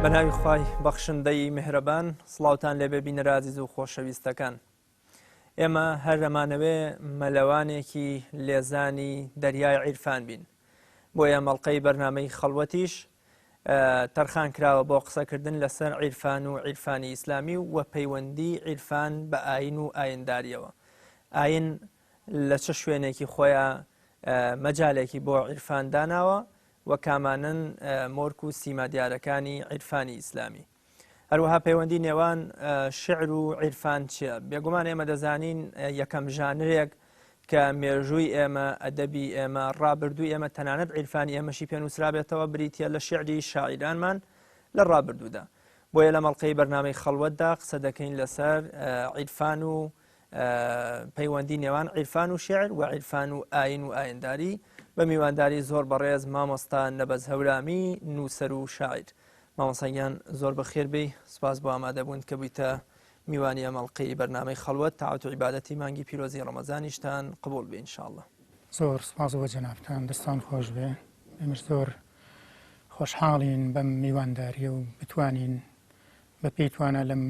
بە ناوی خوای بەخشندەی میهرەبان سڵاوتان لێبێ بینەرە ئازیز و خۆشەویستەکان. ئێمە هەر ئەمانەوێ مەلەوانێکی لێزانی دەریای عیرفان بین. بۆیە مەڵقەی بەرنامەی خەڵوەتیش تەرخان کراوە بۆ قسەکردن لەسەر عیرفان و عیرفانی ئیسلامی و پەیوەندی عیرفان بە ئاین و ئاینداریەوە. ئاین لە چ شوێنێکی خۆیان مەجالێکی بۆ عیرفان داناوە و کامانەن مۆرک و سیما دیارەکانی عیرفانی ئیسلامی. هەروەها پەیوەندی نێوان شعر و عیرفان چییە؟ بێگومان ئێمە دەزانین یەکەم ژانرێک کە مێژووی ئێمە، ئەدەبی ئێمە، ڕابردووی ئێمە، تەنانەت عیرفانی ئێمەشی پێ نووسرابێتەوە بریتییە لە شعری شاعیرانمان لە ڕابردوودا. بۆیە لە مەڵقەی بەرنامەی خەڵوەتدا قسە دەکەین لەسەر عیرفان و پەیوەندی نێوان عیرفان و شعر و عیرفان و ئاین و ئاینداری بە میوانداری زۆر بەڕێز مامۆستا نەبەز هەورامی نووسەر و شاعیر. مامۆستا گیان زۆر بەخێر بێی سوپاس بۆ ئامادەبوونت کە بوویتە میوانی ئەم ئەڵقەی بەرنامەی خەڵوەت تاعەت و عیبادەتی مانگی پیرۆزی ڕەمەزانیشتان قبوڵ بێ ان شاء اللە. زۆر سوپاس بۆ جەنابتان دەستان خۆش بێ ئێمەش زۆر خۆشحاڵین بەم میوانداریە و بتوانین بە پێی توانا لەم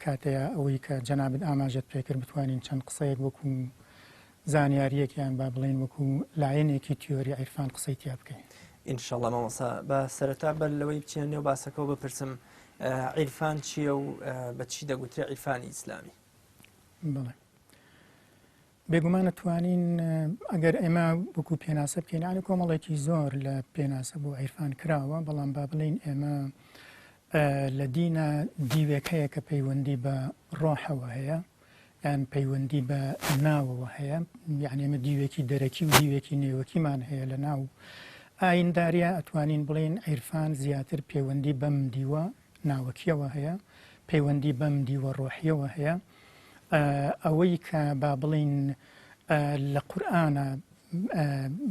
کاتەیا ئەوەی کە جەنابت ئاماژەت پێکرد بتوانین چەند قسەیەک وەکو زانیاریەک یان با بڵێین وەکو لایەنێکی تیۆری عیرفان قسەی تیا بکەین. ئینشەڵا مامۆستا با سەرەتا بەر لەوەی بچینە نێو باسەکەوە بپرسم عیرفان چییە و بە چی دەگوترێ عیرفانی ئیسلامی؟ بەڵێ بێگومان ئەتوانین ئەگەر ئێمە وەکو پێناسە بکەین یانی کۆمەڵێکی زۆر لە پێناسە بۆ عیرفان کراوە بەڵام با بڵین ئێمە لە دینە دیوێک هەیە کە پەیوەندی بە ڕۆحەوە هەیە یان پەیوەندی بە ناوەوە هەیە یعنی ئێمە دیوێکی دەرەکی و دیوێکی نێوەکیمان هەیە لە ناو ئاینداریا ئەتوانین بڵین عیرفان زیاتر پەیوەندی بەم دیوە ناوەکیەوە هەیە پەیوەندی بەم دیوە ڕۆحیەوە هەیە ئەوەی کە با بڵین لە قورئانە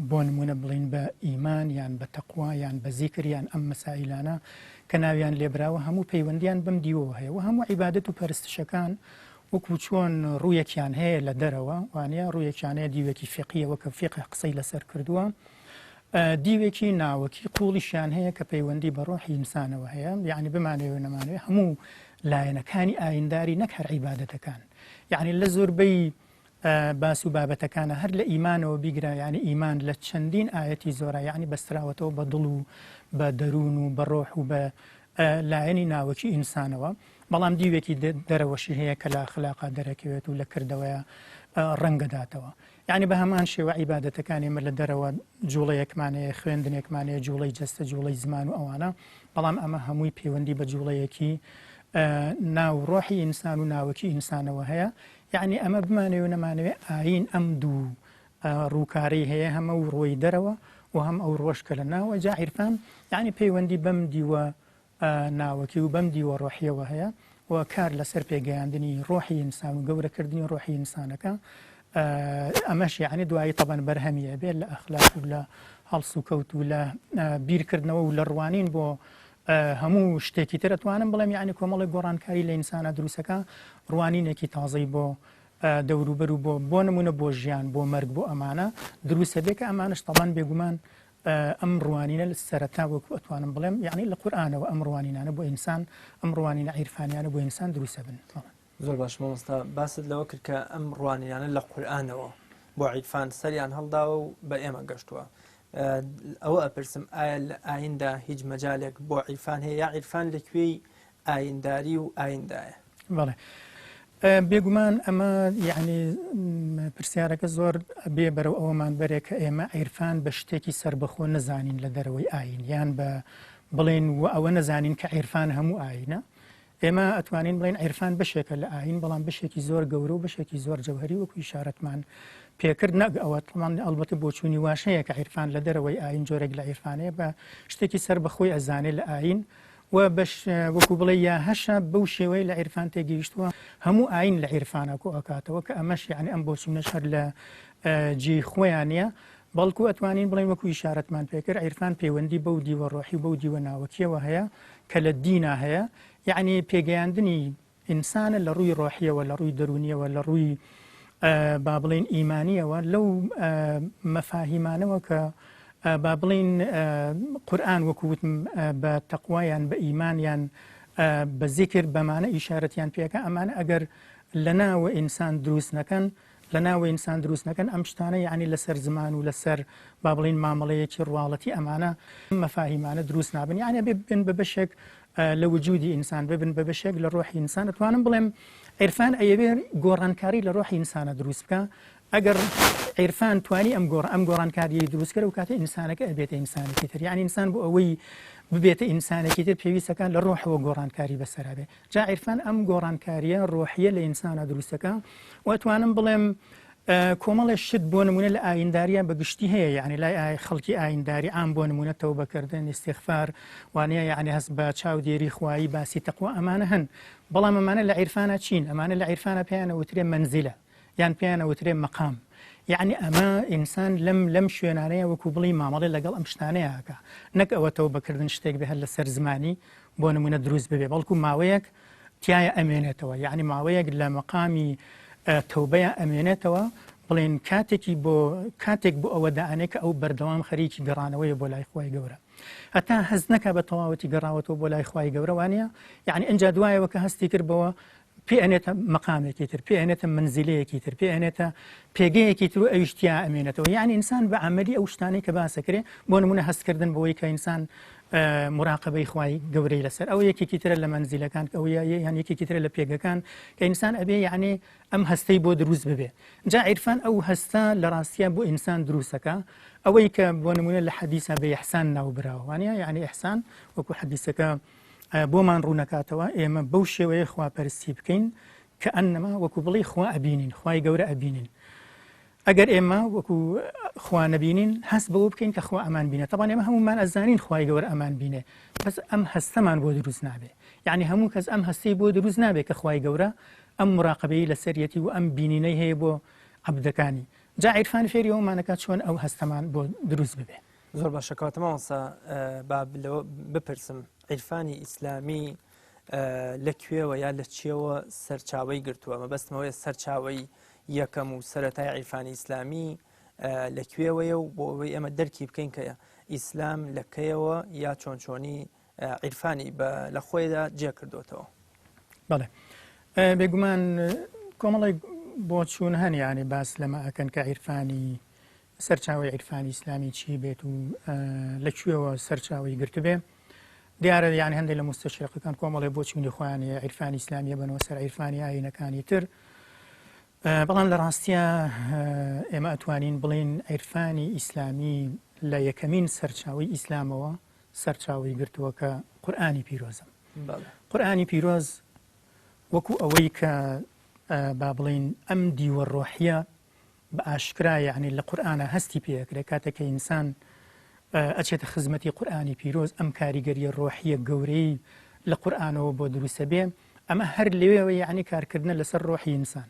بۆ نمونە بڵین بە ئیمان یان بە تەقوا یان بە زیکر یان ئەم مەسائیلانە کە ناویان لێبراوە هەموو پەیوەندیان بەم دیوەوە هەیە و هەموو عیبادەت و پەرستشەکان وەکو چۆن ڕوویەکیان هەیە لە دەرەوە وانە ڕوویەکیان هەیە دیوێکی فقیەوە کە فقه قسەی لەسەر کردووە دیوێکی ناوەکی قوڵیشیان هەیە کە پەیوەندی بە ڕۆحی ئینسانەوە هەیە یعنی بمانەوێ و نەمانەوێ هەموو لایەنەکانی ئاینداری نەک هەر عیبادەتەکان یعنی لە زۆربەی باس و بابەتەکانە هەر لە ئیمانەوە بیگرە یعنی ئیمان لە چەندین ئاەتی زۆرە یعنی بەستراوەتەوە بە دڵ و بە دەروون و بە ڕۆح و بە لایەنی ناوەکی ئینسانەوە بەڵام دیوێکی دەرەوەشی هەیە کە لە ئەخلاقا دەرەکەوێت و لە کردەوەیە ڕەنگەداتەوە یانی بە هەمان شێوە عیبادەتەکان ئێمە لە دەرەوە جوڵەیەکمان هەیە، خوێندنێکمان هەیە، جوڵەی جەستە، جوڵەی زمان و ئەوانە، بەڵام ئەمە هەمووی پەیوەندی بە جوڵەیەکی ناو ڕۆحی ئینسان و ناوەکی ئینسانەوە هەیە. یعنی ئەمە بمانەوێ و نەمانەوێ ئایین ئەم دوو ڕووکارەی هەیە، هەم ئەو ڕووی دەرەوە و هەم ئەو ڕۆژ کە لە ناوە. جا عیرفان یعنی پەیوەندی بەم دیوە ناوەکی و بەم دیوە ڕۆحیەوە هەیە و کار لەسەر پێگەیاندنی ڕۆحی ئینسان و گەورەکردنی ڕۆحی ئینسانەکە ئەمەش یعنی دوایی تەبەن بەرهەمی ئەبێت لە ئەخلاق و لە هەڵسوکەوت و لە بیرکردنەوە و لە ڕوانین بۆ هەموو شتێکی تر ئەتوانم بڵێم یعنی کۆمەڵێک گۆڕانکاری لە ئینسانە دروستەکە ڕوانینێکی تازەی بۆ دەوروبەر و بۆ بۆ نمونە بۆ ژیان بۆ مەرگ بۆ ئەمانە دروستە بێ کە ئەمانش تەبان بێگومان ئەم ڕوانینە لە سەرەتا وەکو ئەتوانم بڵێم یەعنی لە قورئانەوە ئەم ڕوانینانە بۆ ئینسان ئەم ڕوانینە عیرفانیانە بۆ ئینسان دروست ئەبن. بەڵێ. زۆر باش مامۆستا باست لەوە کرد کە ئەم ڕوانینانە لە قورئانەوە بۆ عیرفان سەریان هەڵداوە و بە ئێمە گەشتووە ئەوە ئەپرسم ئایا لە ئایندا هیچ مەجالێک بۆ عیرفان هەیە یا عیرفان لە کوێی ئاینداری و ئایندایە؟ بەڵێ بێگومان ئەمە یعنی پرسیارەکە زۆر بێ بەرەو ئەوەمان بەرێ کە ئێمە عیرفان بە شتێکی سربەخۆ نەزانین لە دەرەوەی ئاین یان بە بڵێن و ئەوە نەزانین کە عیرفان هەموو ئاینە ئێمە ئەتوانین بڵێن عیرفان بەشێکە لە ئاین بەڵام بەشێکی زۆر گەورە و بەشێکی زۆر جەوهری وەکو ئیشارەتمان پێکرد نەک ئەوە تەمان ئەڵبەتە بۆچوونی واش هەیە کە عیرفان لە دەرەوەی ئاین جۆرێک لە عیرفانەیە بە شتێکی سەر بەخۆی ئەزانێ لە ئاین و بەش وەکو بڵێی یا هەشە بەو شێوەیە لە عیرفان تێگەیشتووە هەموو ئاین لە عیرفانە کۆ ئەکاتەوە کە ئەمەش یعنی ئەم بۆچوونەش هەر لە جێی خۆیان نییە بەڵکو ئەتوانین بڵێین وەکو ئیشارەتمان پێکرد عیرفان پەیوەندی بەو دیوە ڕۆحی و بەو دیوە ناوەکیەوە هەیە کە لە دینا هەیە یعنی پێگەیاندنی ئینسانە لە ڕووی ڕۆحیەوە لە ڕووی دەروونیەوە لە ڕووی با بڵێین ئیمانیەوە لەو مەفاهیمانەوە کە. با بڵێین قورئان وەکو وتم بە تەقوا یان بە ئیمان یان بە زیکر بەمانە ئیشارەتیان پێکە ئەمانە ئەگەر لە ناوە ئینسان دروست نەکەن لە ناوە ئینسان دروست نەکەن ئەم شتانە یعنی لەسەر زمان و لەسەر با بڵین مامەڵەیەکی ڕواڵەتی ئەمانە مەفاهیمانە دروست نابن یعنی بێ بن بە بەشێک لە وجودی ئینسان ببن بە بەشێک لە ڕۆحی ئینسان ئەتوانم بڵێم عیرفان ئەیەوێ گۆڕانکاری لە ڕۆحی ئینسانە دروست بکە ئەگەر عیرفان توانی ئەم گۆڕ ئەم گۆڕانکاریەی دروست کرد و کاتە ئینسانەکە ئەبێتە ئینسانێکی تر یعنی ئینسان بۆ ئەوەی ببێتە ئینسانێکی تر پێویستەکان لە ڕۆحەوە گۆڕانکاری بەسەرا بێ جا عیرفان ئەم گۆڕانکاریە ڕۆحیە لە ئینسانە دروستەکە و ئەتوانم بڵێم کۆمەڵێ شت بۆ نمونە لە ئاینداریان بە گشتی هەیە یعنی لای ئای خەڵکی ئاینداری عام بۆ نمونە تەوبەکردن ئیستیغفار وانە یعنی هەست بە چاودێری خوایی باسی تەقوا ئەمانە هەن بەڵام ئەمانە لە عیرفانە چین ئەمانە لە عیرفانە پێیانە وترێ مەنزیلە یان پێیان ئەوترێ مەقام یەعنی ئەمە ئینسان لەم لەم شوێنانەیە وەکو بڵی مامەڵێ لەگەڵ ئەم شتانەیە ئەکا نەک ئەوە تەوبەکردن شتێک بێ هەر لەسەر زمانی بۆ نمونە دروست ببێ بەڵکو ماوەیەک تایە ئەمێنێتەوە یعنی ماوەیەک لە مەقامی تەوبەیە ئەمێنێتەوە بڵێن کاتێکی بۆ کاتێک بۆ ئەوە دائەنێ کە ئەو بەردەوام خەریکی گەڕانەوەیە بۆ لای خوای گەورە هەتا هەست نەکا بە تەواوەتی گەڕاوەتەوە بۆ لای خوای گەورە وانە یعنی ئینجا دوایەوە کە هەستی کرد بەوە پێ ئەنێتە مەقامێکی تر، پێ ئەنێتە مەنزیلەیەکی تر، پێ ئەنێتە پێگەیەکی تر و ئەویش تیا ئەمێنێتەوە. یعنی ئینسان بە عەمەلی ئەو شتانەی کە باس ئەکرێ، بۆ نمونە هەستکردن بەوەی کە ئینسان مراقبەی خوای گەورەی لەسەر ئەو یەکێکی ترە لە مەنزیلەکان ئەو یان یەکێکی ترە لە پێگەکان کە ئینسان ئەبێ یعنی ئەم هەستەی بۆ دروست ببێ. جا عیرفان ئەو هەستە لە ڕاستیە بۆ ئینسان دروستەکە ئەوەی کە بۆ نمونە لە حەدیسا بە ئیحسان ناوبراوە وانە یعنی ئیحسان وەکو حەدیسەکە بۆمان ڕوونەکاتەوە ئێمە بەو شێوەیە خواپەرستی بکەین کە ئەنەما وەکو بڵێ خوا ئەبینین خوای گەورە ئەبینین ئەگەر ئێمە وەکو خوا نەبینین هەست بەوە بکەین کە خوا ئەمان بینێت تەبان ئێمە هەمومان ئەزانین خوای گەورە ئەمان بینێ بەس ئەم هەستەمان بۆ دروست نابێ یعنی هەموو کەس ئەم هەستی بۆ دروست نابێ کە خوای گەورە ئەم مراقبەی لەسەریەتی و ئەم بینینەی هەیە بۆ عەبدەکانی جا عیرفان فێری ئەومانەکە چۆن ئەو هەستەمان بۆ دروست ببێ. زۆر باشە کەواتە مامۆستا با لەوە بپرسم عیرفانی ئیسلامی لە کوێوە یا لە چیەوە سەرچاوی گرتووە مەبەستمەوەی سەرچاوی یەکەم و سەتای عیرفانی ئیسلامی لە کوێوەیە و بۆ ئەوەی ئێمە دەرکی بکەین کە ئیسلام لە کەیەوە یا چۆن چۆنی عیرفانی بە لە خۆیدا جێ کردوتەوە. بەڵێ بێگومان کۆمەڵێک بۆچوون هەن یانێ باس لەمە ئەکەن کە عیرفانی سەرچاوەی عیرفانی ئیسلامی چی بێت و لە کوێوە سەرچاوەی گرتبێ دیارە یان هەندێک لە مستەشرقەکان کۆمەڵێ بۆچوونی خۆیان هەیە عیرفانی ئیسلامیە بنەوە سەر عیرفانی ئاینەکانی تر بەڵام لە ڕاستە ئێمە ئەتوانین بڵین عیرفانی ئیسلامی لە یەکەمین سەرچاوی ئیسلامەوە سەرچاوی گرتووە کە قورآانی پیرۆزە قورآانی پیرۆز وەکو ئەوەی کە با بڵین ئەم دیوە ڕۆحیە بە ئاشکرا یەعنی لە قورئانا هەستی پێ ئەکرێ کاتێک کە ئینسان ئەچێتە خزمەتی قورئانی پیرۆز ئەم کاریگەریە ڕۆحیە گەورەی لە قورئانەوە بۆ دروستە بێ ئەمە هەر لەوێوە یەعنی کارکردنە لەسەر ڕۆحی ئینسان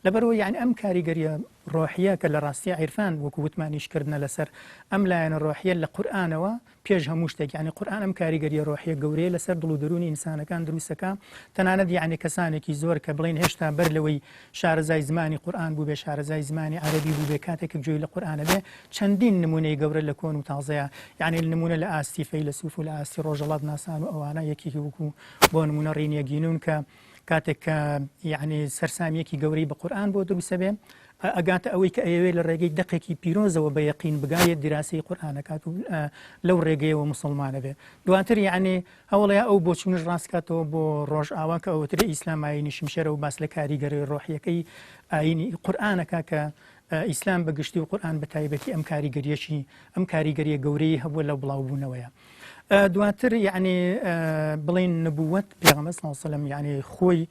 لەبەرەوە یعنی ئەم کاریگەریە ڕۆحیە کە لە ڕاستیە عیرفان وەکو وتمان ئیشکردنە لەسەر ئەم لایەنە ڕۆحیە لە قورئانەوە پێش هەموو شتێک یانی قورئان ئەم کاریگەریە ڕۆحیە گەورەیە لەسەر دڵ و دەروونی ئینسانەکان دروستەکا تەنانەت یانی کەسانێکی زۆر کە بڵێن هێشتا بەر لەوەی شارەزای زمانی قورئان بووبێ شارەزای زمانی عەرەبی بووبێ کاتێک کە گوێی لە قورئانە بێ چەندین نمونەی گەورە لە کۆن و تازەیە یانی نمونە لە ئاستی فەیلەسوف و لە ئاستی ڕۆژەڵات ناسان و ئەوانە یەکێکی وەکو بۆ نمونە ڕینیە گینون کە کاتێک کە یعنی سەرسامیەکی گەورەی بە قورئان بۆ دروستە بێ ئەگاتە ئەوەی کە ئەیەوێ لە ڕێگەی دەقێکی پیرۆزەوە بە یەقین بگایەت دیراسەی قورئان ئەکات و لەو ڕێگەیەوە موسڵمانە بێ دواتر یعنی هەوڵەیە ئەو بۆچوونش ڕاست کاتەوە بۆ ڕۆژئاوا کە ئەوترێ ئیسلام ئایینی شمشێرە و باس لە کاریگەری ڕۆحیەکەی ئایینی قورئانەکە کە ئیسلام بە گشتی و قورئان بە تایبەتی ئەم کاریگەریەکی ئەم کاریگەریە گەورەی هەبووە لە بڵاوبوونەوەیە دواتر یعنی بڵین نبووەت پێغەمبەر صلی الله علیه و سلم یعنی خۆی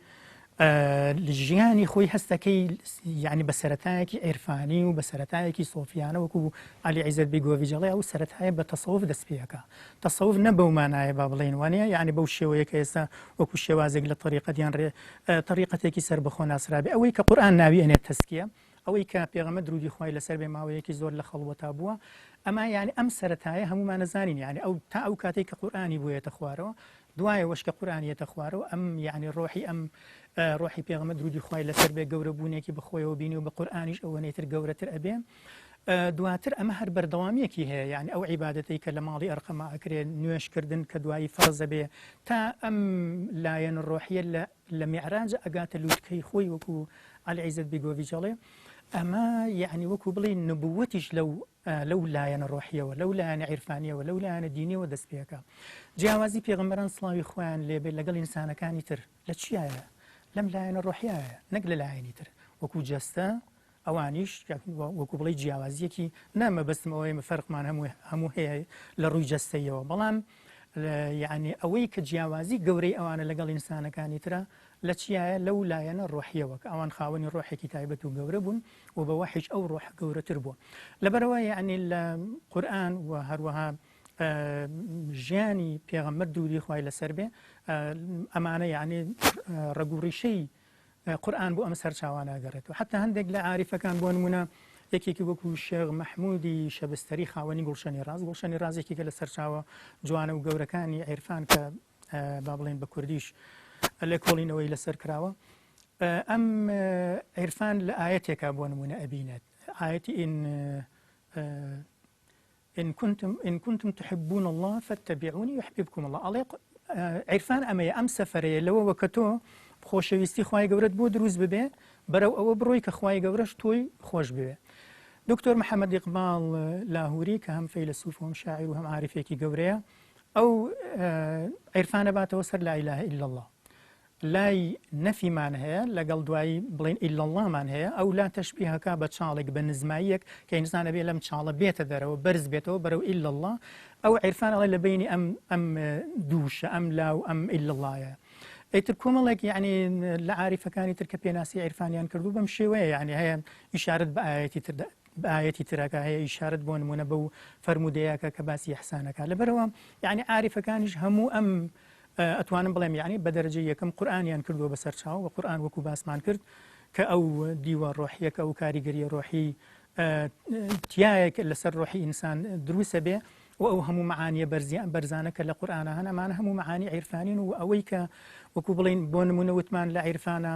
ژیانی خۆی هەستەکەی یعنی بە سەرەتایەکی عیرفانی و بە سەرەتایەکی سۆفیانە وەکو علی عیزەت بیگۆڤیج ئەڵێ ئەو سەرەتایە بە تەسەوف دەست پێەکە تەسەوف نە بەو مانایە با بڵێین وانە یعنی بەو شێوەیە کە ئێستا وەکو شێوازێک لە تەریقەت یان ڕێ تەریقەتێکی سەر بەخۆ ناسرابێ ئەوەی کە قورئان ناوی ئەنێت تەزکیە ئەوەی کە پێغەمبەر درودی خوای لەسەر بێ ماوەیەکی زۆر لە خەڵوەتا بووە ئەما یعنی ئەم سەرەتایە هەمومانە زانین یعنی ئەو تا ئەو کاتێک کە قورئانی بوویەتە خوارەوە دوایەوەش کە قورئان یەتە خوارەوە ئەم یەعنی ڕۆحی ئەم ڕۆحی پێغەمبەر درودی خوای لەسەر بێ گەورە بوونێکی بە خۆیەوە بینی و بە قورئانیش ئەوەنەی تر گەورەتر ئەبێ. دواتر ئەمە هەر بەردەوامیەکی هەیە یعنی ئەو عیبادەتەی کە لە ماڵی ئەرقەما ئەکرێ نوێژکردن کە دوایی فەرزە بێ تا ئەم لایەن ڕۆحیە لە لە میعراج ئەگاتە لوتکەی خۆی وەکو عەلی عیزەت بیگۆڤیچ ئەڵێ ئەمە یعنی وەکو بڵێ نبوەتیش لەو لەو لایەنە ڕۆحیەوە لەو لایەنە عیرفانیەوە لەو لایەنە دینیەوە دەست پێەکە جیاوازی پێغەمبەران سڵاوی خۆیان لێبێت لەگەڵ ئینسانەکانی تر لە چیایە لەم لایەنە ڕۆحیایە نەک لە لایەنی تر وەکو جەستە ئەوانیش وەکو بڵێی جیاوازیەکی نا مەبەستم ئەوەیە ئێمە فەرقمان هەموو هەموو هەیە لە ڕووی جەستەیەوە بەڵام یعنی ئەوەی کە جیاوازی گەورەی ئەوانە لەگەڵ ئینسانەکانی ترە لە چیایە لەو لایەنە ڕۆحیەوە کە ئەوان خاوەنی ڕۆحێکی تایبەت و گەورە بوون و بە وەحیش ئەو ڕۆح گەورەتر بووە لەبەرەوە یعنی لە قورئان و هەروەها ژیانی پێغەمبەر دووری خوای لەسەر بێ ئەمانە یعنی ڕەگوڕیشەی قورئان بۆ ئەم سەرچاوانە ئەگەڕێتەوە. حەتا هەندێک لە عاریفەکان بۆ نموونە یەکێکی وەکو شێخ مەحموودی شەبستەری خاوەنی گوڵشەنی ڕاز، گوڵشەنی ڕاز یەکێکە لە سەرچاوە جوانە و گەورەکانی عیرفان کە با بڵێن بە کوردیش لێکۆڵینەوەی لەسەر کراوە. ئەم عیرفان لە ئایەتێکا بۆ نموونە ئەبینێت ئایەتی ئین ان کنتم ان کنتم تحبون اللە فاتبعونی یحببکم اللە ئەڵێ عیرفان ئەمەیە ئەم سەفەرەیە لەوەوە کە تۆ خۆشەویستی خوای گەورەت بۆ دروست ببێ بەرەو ئەوە بڕۆی کە خوای گەورەش تۆی خۆش بوێ دکتۆر محەممەد ئیقباڵ لاهوری کە هەم فەیلەسوف و هەم شاعیر و هەم عارفێکی گەورەیە ئەو عیرفانە باتەوە سەر لا اله الا الله لای نەفیمان هەیە لەگەڵ دوایی بڵێین الا اللە مان هەیە ئەو لا تەشبیهەکا بە چاڵێک بە نزماییەک کە ئینسان ئەبێ لەم چاڵە بێتە دەرەوە بەرز بێتەوە بەرەو الا اللە ئەو عیرفان ئەڵێ لە بەینی ئەم ئەم دووشە ئەم لا و ئەم الا اللە یە ئیتر کۆمەڵێک یعنی لە عاریفەکانی تر کە پێناسی عیرفانیان کردو بەم شێوەیە یعنی هەیە ئیشارەت بە ئایەتی تر بە ئایەتی ترەکە هەیە ئیشارەت بۆ نمونە بەو فەرموودەیەکە کە باسی ئیحسانەکە لەبەرەوە یعنی عاریفەکانیش هەموو ئەم ئەتوانم بڵێم یەعنی بە دەرەجەی یەکەم قورئانیان کردووە بە سەرچاوە و قورئان وەکو باسمان کرد کە ئەو دیوە ڕۆحیە کە ئەو کاریگەریە ڕۆحی تایەک لەسەر ڕۆحی ئینسان دروستە بێ و ئەو هەموو معانیە بەرزیان بەرزانە کە لە قورئانە هەن ئەمانە هەموو معانی عیرفانین و ئەوەی کە وەکو بڵین بۆ نمونە وتمان لە عیرفانە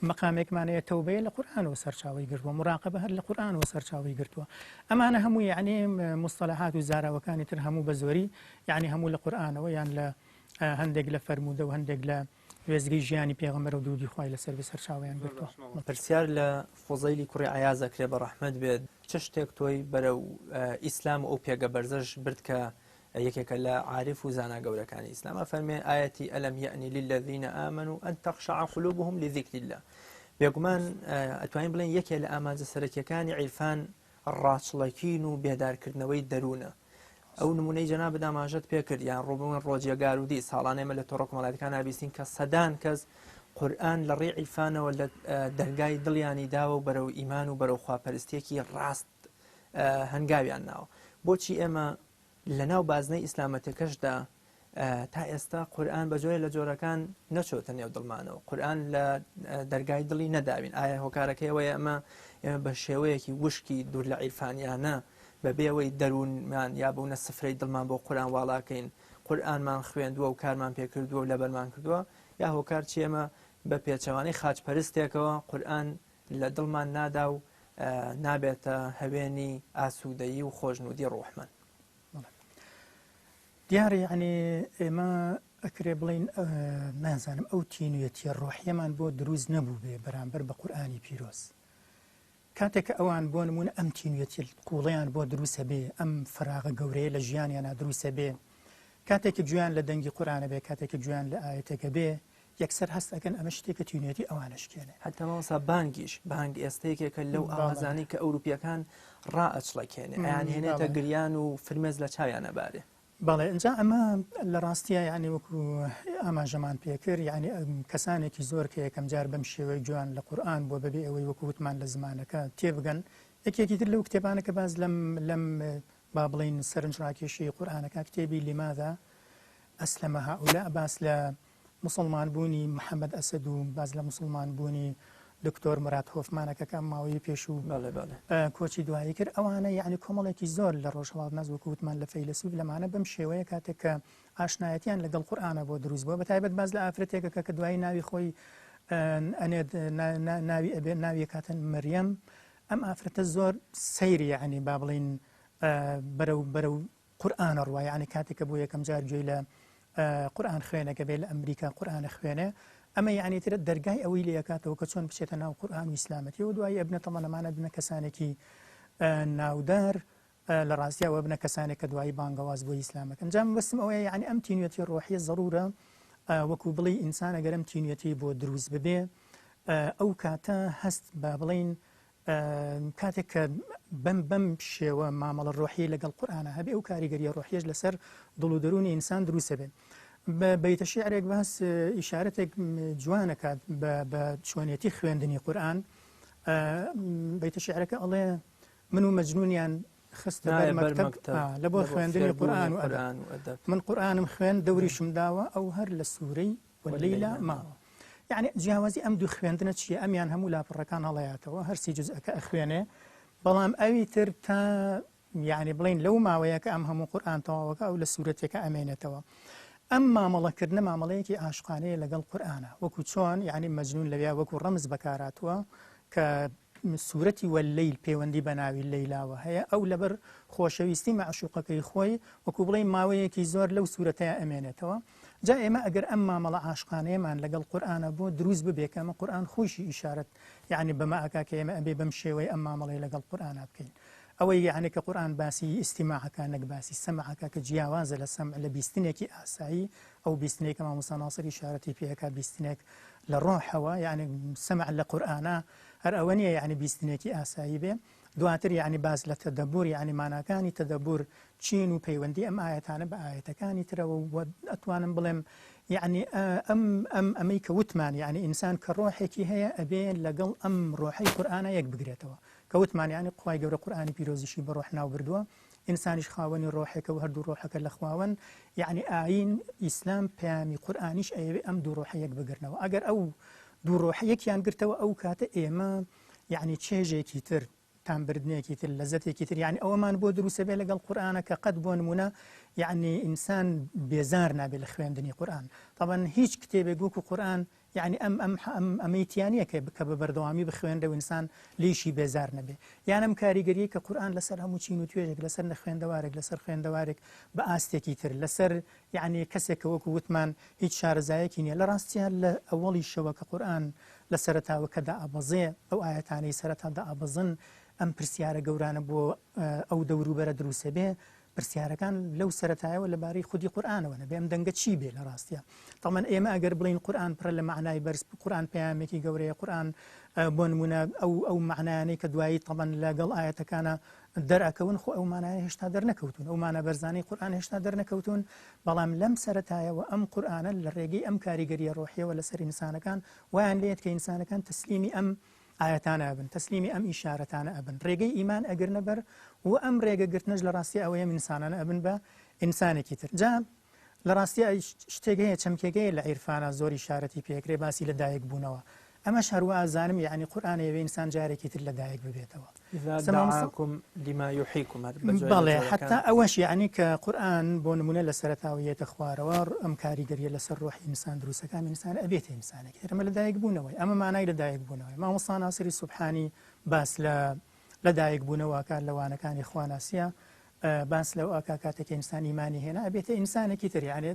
مەقامێکمان هەیە تەوبەیە لە قورئانەوە سەرچاوەی گرتووە مراقبە هەر لە قورئانەوە سەرچاوەی گرتووە ئەمانە هەموو یعنی مصطلحات و زاراوەکانی تر هەموو بە زۆری یعنی هەموو لە قورئانەوە یان لە هەندێک لە فەرموودە و هەندێک لە وێزگەی ژیانی پێغەمبەر و درودی خوای لەسەر بێ سەرچاوەیان گرتووە. پرسیار لە فوزەیلی کوڕی عەیاز ئەکرێ بە ڕەحمەت بێت چ شتێک تۆی بەرەو ئیسلام و ئەو پێگە بەرزەش برد کە یەکێکە لە عارف و زانا گەورەکانی ئیسلام ئەفەرمێ ئایەتی ئەلم یەئنی للذین آمنوا ان تخشع قلوبهم لذکر الله بێگومان ئەتوانین بڵێن یەکێ لە ئامانجە سەرەکیەکانی عیرفان ڕاچڵەکین و بێدارکردنەوەی دەروونە. ئەو نمونەی جەنابت ئاماژەت پێکرد یان ڕووبوون ڕۆجیە گارودی ساڵانە ئێمە لە تۆڕە کۆمەڵایەتەکان نابیستین کە سەدان کەس قورئان لە ڕێی عیرفانەوە لە دەرگای دڵیانی داوە و بەرەو ئیمان و بەرەو خواپەرستیەکی ڕاست هەنگاویان ناوە. بۆچی ئێمە لەناو بازنەی ئیسلامەتەکەشدا تا ئێستا قورئان بە جۆرێ لە جۆرەکان نەچۆتە نێو دڵمانەوە قورئان لە دەرگای دڵی نەداوین ئایا هۆکارەکەی ئەوەیە ئەمە ئێمە بە شێوەیەکی وشکی دوور لە عیرفانیانە بەبێ ئەوەی دەروونمان یا بوونە سفرەی دڵمان بۆ قورئان واڵاکەین قورئانمان خوێندووە و کارمان پێکردووە و لەبەرمان کردووە یا هۆکار چی ئێمە بە پێچەوانەی خاچپەرستێکەوە قورئان لە دڵمان نادا و نابێتە هەوێنی ئاسوودەیی و خۆشنوودی ڕۆحمان. دیارە یەعنی ئێمە ئەکرێ بڵێین نازانم ئەو تینوێتیە ڕۆحیەمان بۆ دروست نەبوو بێ بەرامبەر بە قورئانی پیرۆز کاتێک کە ئەوان بۆ نمونە ئەم تینوێتی قوڵیان بۆ دروستە بێ ئەم فراغە گەورەیە لە ژیانیانە دروستە بێ کاتێک کە گوێیان لە دەنگی قورئانە بێ کاتێک کە گوێیان لە ئاەتێکە بێ یەکسەر هەست ئەکەن ئەمە شتێکە تینوێتی ئەوانە شکێنێ. هەتا مامۆستا بانگیش، بانگ ئێستا یەکێکە لەو ئاوازانەی کە ئەوروپییەکان ڕائەچڵەکێنێ، ئەیانهێنێتە گریان و فرمێس لە چاویان ئەبارێ. بەڵێ ئینجا ئەمە لە ڕاستیا یانی وەکو ئاماژەمان پێکرد یانی کەسانێکی زۆر کە یەکەم جار بەم شێوەی گوێیان لە قورئان بووە بەبێ ئەوەی وەکو وتمان لە زمانەکە تێبگەن یەکێکی تر لەو کتێبانە کە باس لەم لەم با بڵێین سەرنجڕاکێشی قورئانەکە کتێبی لماذا اسلم هؤلاء باس لە موسڵمان بوونی محەمەد ئەسەد و باس لە موسڵمان بوونی دکتۆر مراد هۆفمانەکە کە ئەم ماوەیەی پێشوو کۆچی دوایی کرد ئەوانە یعنی کۆمەڵێکی زۆر لە ڕۆژهەڵات ناز وەکو وتمان لە فەیلەسوف لەمانە بەم شێوەیە کاتێک کە ئاشنایەتیان لەگەڵ قورئانە بۆ دروست بووە بە تایبەت باس لە ئافرەتێکەکە کە دوایی ناوی خۆی ئەنێت ناوی ئەبێ ناوی کاتن مریەم. ئەم ئافرەتە زۆر سەیری یعنی با بڵین بەرەو بەرەو قورئان ئەڕوا یەعنی کاتێک کە بۆ یەکەم جار گوێی لە قورئان خوێنەکە بێ لە ئەمریکا قورئانە خوێنێ ئەمە یەعنی تر دەرگای ئەوەی لێ ئەکاتەوە کە چۆن بچێتە ناو قورئان و ئیسلامەتی و دوایی ئەبنە تەڵەن ئەمانە بنە کەسانێکی ناودار لە ڕاستیا وە بنە کەسانێک کە دوایی بانگەواز بۆ ئیسلامەکەن جا مەبەستم ئەوەیە یعنی ئەم تینوێتی ڕۆحیە زەرورە وەکو بڵێی ئینسان ئەگەر ئەم تینوێتی بۆ دروست ببێ ئەو کاتە هەست بە بڵین کاتێک کە بەم بەم شێوە مامەڵە ڕۆحی لەگەڵ قورئانە هەبێ ئەو کاریگەریە ڕۆحیەش لەسەر دڵ و دەروونی ئینسان دروستە بێت بە بەیتە شیعرێک باس ئیشارەتێک جوانەکات بە چۆنیەتی خوێندنی قورئان بەیتە شیعرەکە ئەڵێ من و مەجنونیان خستە بەر مەکتەب لە بۆ خوێندنی قورئان و ئەدەب من قورئانم خوێن دەوریشم داوە ئەو هەر لە سوورەی واللەیلە ماوە یعنی جیاوازی ئەم دوو خوێندنە چییە ئەمیان هەموو لاپەڕەکان هەڵەیاتەوە هەرسی جزئەکە ئەخوێنێ بەڵام ئەوی تر تا یعنی بڵین لەو ماوەیە کە ئەم هەموو قورئان تەواوەکە ئەو لە سوورەتێکە ئەمێنێتەوە ئەم مامەڵەکردنە مامەڵەیەکی عاشقانەیە لەگەڵ قورئانە وەکو چۆن یعنی مەجنون لەویا وەکو ڕەمز بەکاراتوە کە سورەتی واللیل پەیوەندی بە ناوی لەیلاوە هەیە، ئەو لەبەر خۆشەویستی مەعشوقەکەی خۆی وەکو بڵێی ماوەیەکی زۆر لەو سورەتەیا ئەمێنێتەوە. جا ئێمە ئەگەر ئەم مامەڵە عاشقانەیەمان لەگەڵ قورئانا بۆ دروست ببێ کە ئەمە قورئان خۆیشی ئیشارەت یەعنی بەمە ئەکا کە ئێمە ئەبێ بەم شێوەیە ئەم مامەڵەیە لەگەڵ قورئانا بکەین. ئەوەی یەعنی کە قورئان باسی ئیستیماع ئەکا نەک باسی سەمع ئەکا کە جیاوازە لە سەمع لە بیستنێکی ئاسایی ئەو بیستنەی کە مامۆستا ناسر ئیشارەتی پێ ئەکا بیستنێک لە ڕۆحەوە یەعنی سەمع لە قورئانا هەر ئەوە نییە یەعنی بیستنێکی ئاسایی بێ دواتر یەعنی باس لە تەدەبور یەعنی ماناکانی تەدەبور چین و پەیوەندی ئەم ئایەتانە بە ئایەتەکانی ترەوە و ئەتوانم بڵێم یەعنی ئەم ئەم ئەمەی کە وتمان یەعنی ئینسان کە ڕۆحێکی هەیە ئەبێ لەگەڵ ئەم ڕۆحەی قورئانە یەک بگرێتەوە کە وتمان یەعنی خوای گەورە قورئانی پیرۆزیشی بە ڕۆح ناو بردووە ئینسانیش خاوەنی ڕۆحێکە و هەردوو ڕۆحەکە لە خواوەن یەعنی ئایین ئیسلام پەیامی قورئانیش ئەیەوێ ئەم دوو ڕۆحە یەک بگرنەوە ئەگەر ئەو دوو ڕۆحە یەکیان گرتەوە ئەو کاتە ئێمە یەعنی چێژێکی تر تامبردنێکی تر لەزەتێکی تر یعنی ئەوەمان بۆ دروستە بێ لەگەڵ قورئانە کە قەت بۆ نمونە یعنی ئینسان بێزار نابێت لە خوێندنی قورئان طبعا هیچ کتێبێک وەکو قورئان یەعنی ئەم ئەم ئەم ئەمەی تیا نییە کە کە بە بەردەوامی بخوێنرێ و ئینسان لێیشی بێزار نەبێ. یان ئەم کاریگەرییەی کە قورئان لەسەر هەموو چین و توێژێک، لەسەر نەخوێندەوارێک، لەسەر خوێندەوارێک بە ئاستێکی تر، لەسەر یەعنی کەسێک کە وەکوو وتمان هیچ شارەزایەکی نییە، لە ڕاستیا لە ئەوەڵیشەوە کە قورئان لە سەرەتاوە کە دائەبەزێ، ئەو ئایەتانەی سەرەتا دائەبەزن، ئەم پرسیارە گەورانە بۆ ئەو دەوروبەرە دروسەبێ، پرسیارەکان لەو سەرەتایەوە لەبارەی خودی قورئانەوە نەبێ ئەم دەنگە چی بێ لە ڕاستیا تەمەن ئێمە ئەگەر بڵین قورئان پڕە لە مەعنای بەرز قورئان پەیامێکی گەورەیە قورئان بۆ نمونە ئەو ئەو مەعنایانەی کە دوایی تەمەن لەگەڵ ئاەتەکانە دەرئەکەون خۆ ئەو مانایە هێشتا دەرنەکەوتون ئەو مانا بەرزانەی قورئان هێشتا دەرنەکەوتون بەڵام لەم سەرەتایەوە ئەم قورئانە لە ڕێگەی ئەم کاریگەریە ڕۆحیەوە لەسەر ئینسانەکان وایان لێت کە ئینسانەکان تەسلیمی ئەم ئایەتانە ئەبن تەسلیمی ئەم ئیشارەتانە ئەبن ڕێگەی ئیمان ئەگرنە بەر و ئەم ڕێگە گرتنەش لە ڕاستی ئەوەیە ئینسانانە ئەبن بە ئینسانێکی تر جا لە ڕاستی شتێک هەیە چەمکێک هەیە لە عیرفانە زۆر ئیشارەتی پێکرێ باسی لە دایک بوونەوە ئەمەش هەروە ئازانم یعنی قورئان ئەیەوێ ئینسان جارێکی تر لە دایک ببێتەوە إذا دعاكم لما يحييكم هەر بە جۆرە بەڵێ جۆرەکان. حتا ئەوەش یعنی کە قورئان بۆ نمونە لە سەرەتاوە یەتە خوارەوە ئەم کاریگەریە لەسەر ڕۆحی ئینسان دروستەکە ئەم ئینسان ئەبێتە ئینسانێکی تر ئەمە لە دایک بوونەوەی ئەمە مانای لە دایک بوونەوەی مامۆستا ناسری سوبحانی باس لە لە دایک بوونەوە ئەکات لە وانەکانی خواناسیە باس لەو ئەکا کاتێک ئینسان ئیمانی هێنا ئەبێتە ئینسانێکی تر یعنی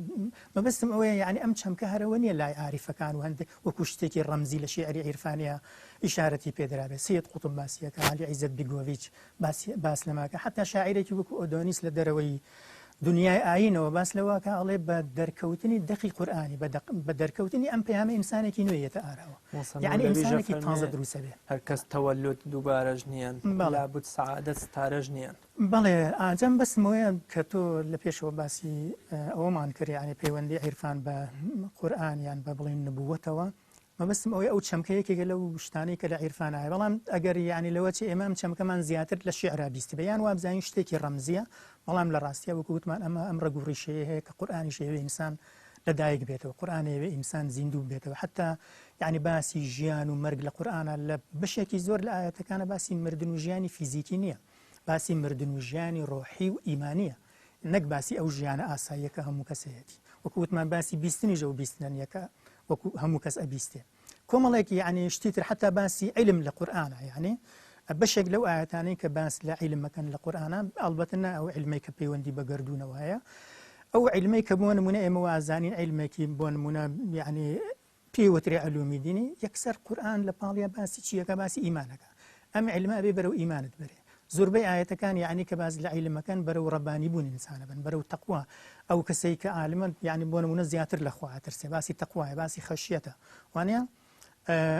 مەبەستم ئەوەیە یعنی ئەم چەمکە هەرەوە نییە لای عاریفەکان و هەندێک وەکو شتێکی ڕەمزی لە شیعری عیرفانیە ئیشارەتی پێدرابێت سید قوتب باسیەکە عەلی عیزەت بیگۆڤیچ باس لەماکە حتا شاعیرێکی وەکو ئۆدۆنیس لە دەرەوەی دنیای ئایینەوە باس لەوەکە ئەڵێ بە دەرکەوتنی دەقی قورئانی بە دەرکەوتنی ئەم پەیامە ئینسانێکی نوێ یەتە ئاراوە یعنی ئینسانێکی تازە دروستە بێ هەر کەس تەوەلود دووبارەش نییە لابد سەعادەت ستارەش نییە. بەڵێ ئاجام بەسمەوەیە کە تۆ لە پێشەوە باسی ئەوەمان کرد یعنی پەیوەندی عیرفان بە قورئان یان بە بڵین نبووەتەوە مەبەستم ئەوەیە ئەو چەمکە یەکێکە لەو شتانەی کە لە عیرفانا هەیە، بەڵام ئەگەر یانی لەوە چێ ئێمە ئەم چەمکەمان زیاتر لە شیعرا بیستبێ یان وابزانین شتێکی ڕەمزییە، بەڵام لە ڕاستیا وەکو وتمان ئەمە ئەم ڕەگ و ڕیشەیە هەیە کە قورئانیش ئەیەوێ ئینسان لە دایک بێتەوە، قورئان ئەیەوێ ئینسان زیندوو ببێتەوە، حەتتا یانی باسی ژیان و مەرگ لە قورئانا لە بەشێکی زۆر لە ئایەتەکانا باسی مردن و ژیانی فیزیکی نییە، باسی مردن و ژیانی ڕۆحی و ئیمانییە. نەک باسی ئەو ژیانە ئاساییە کە هەموو کەس هەیەتی وەکو وتمان باسی بیستنیش ئەو بیستنە نییە کە وەکو هەموو کەس ئەبیستێ کۆمەڵێک یعنی شتی تر حتا باسی علم لە قورئانە یعنی بەشێک لەو ئایەتانەی کە باس لە عیلم ئەکەن لە قورئانا، ئەڵبەتە نا ئەو عیلمەی کە پەیوەندی بە گەردوونەوە هەیە، ئەو عیلمەی کە بۆ نمونە ئێمە وازانین عیلمێکی بۆ نمونە یعنی پێی وترێ علومی دینی، یەکسەر قورئان لە پاڵیا باسی چیەکە؟ باسی ئیمانەکە. ئەم عیلمە ئەبێ بەرەو ئیمانت بەرێ. زۆربەی ئایەتەکان یعنی کە باس لە عیلمەکەن بەرەو ڕەبانی بوون ئینسانە بن، بەرەو تەقوا. ئەو کەسەی کە عالمە یعنی بۆ نمونە زیاتر لە خوا ئەترسێ، باسی تەقوایە، باسی خەشیەتە، وانە؟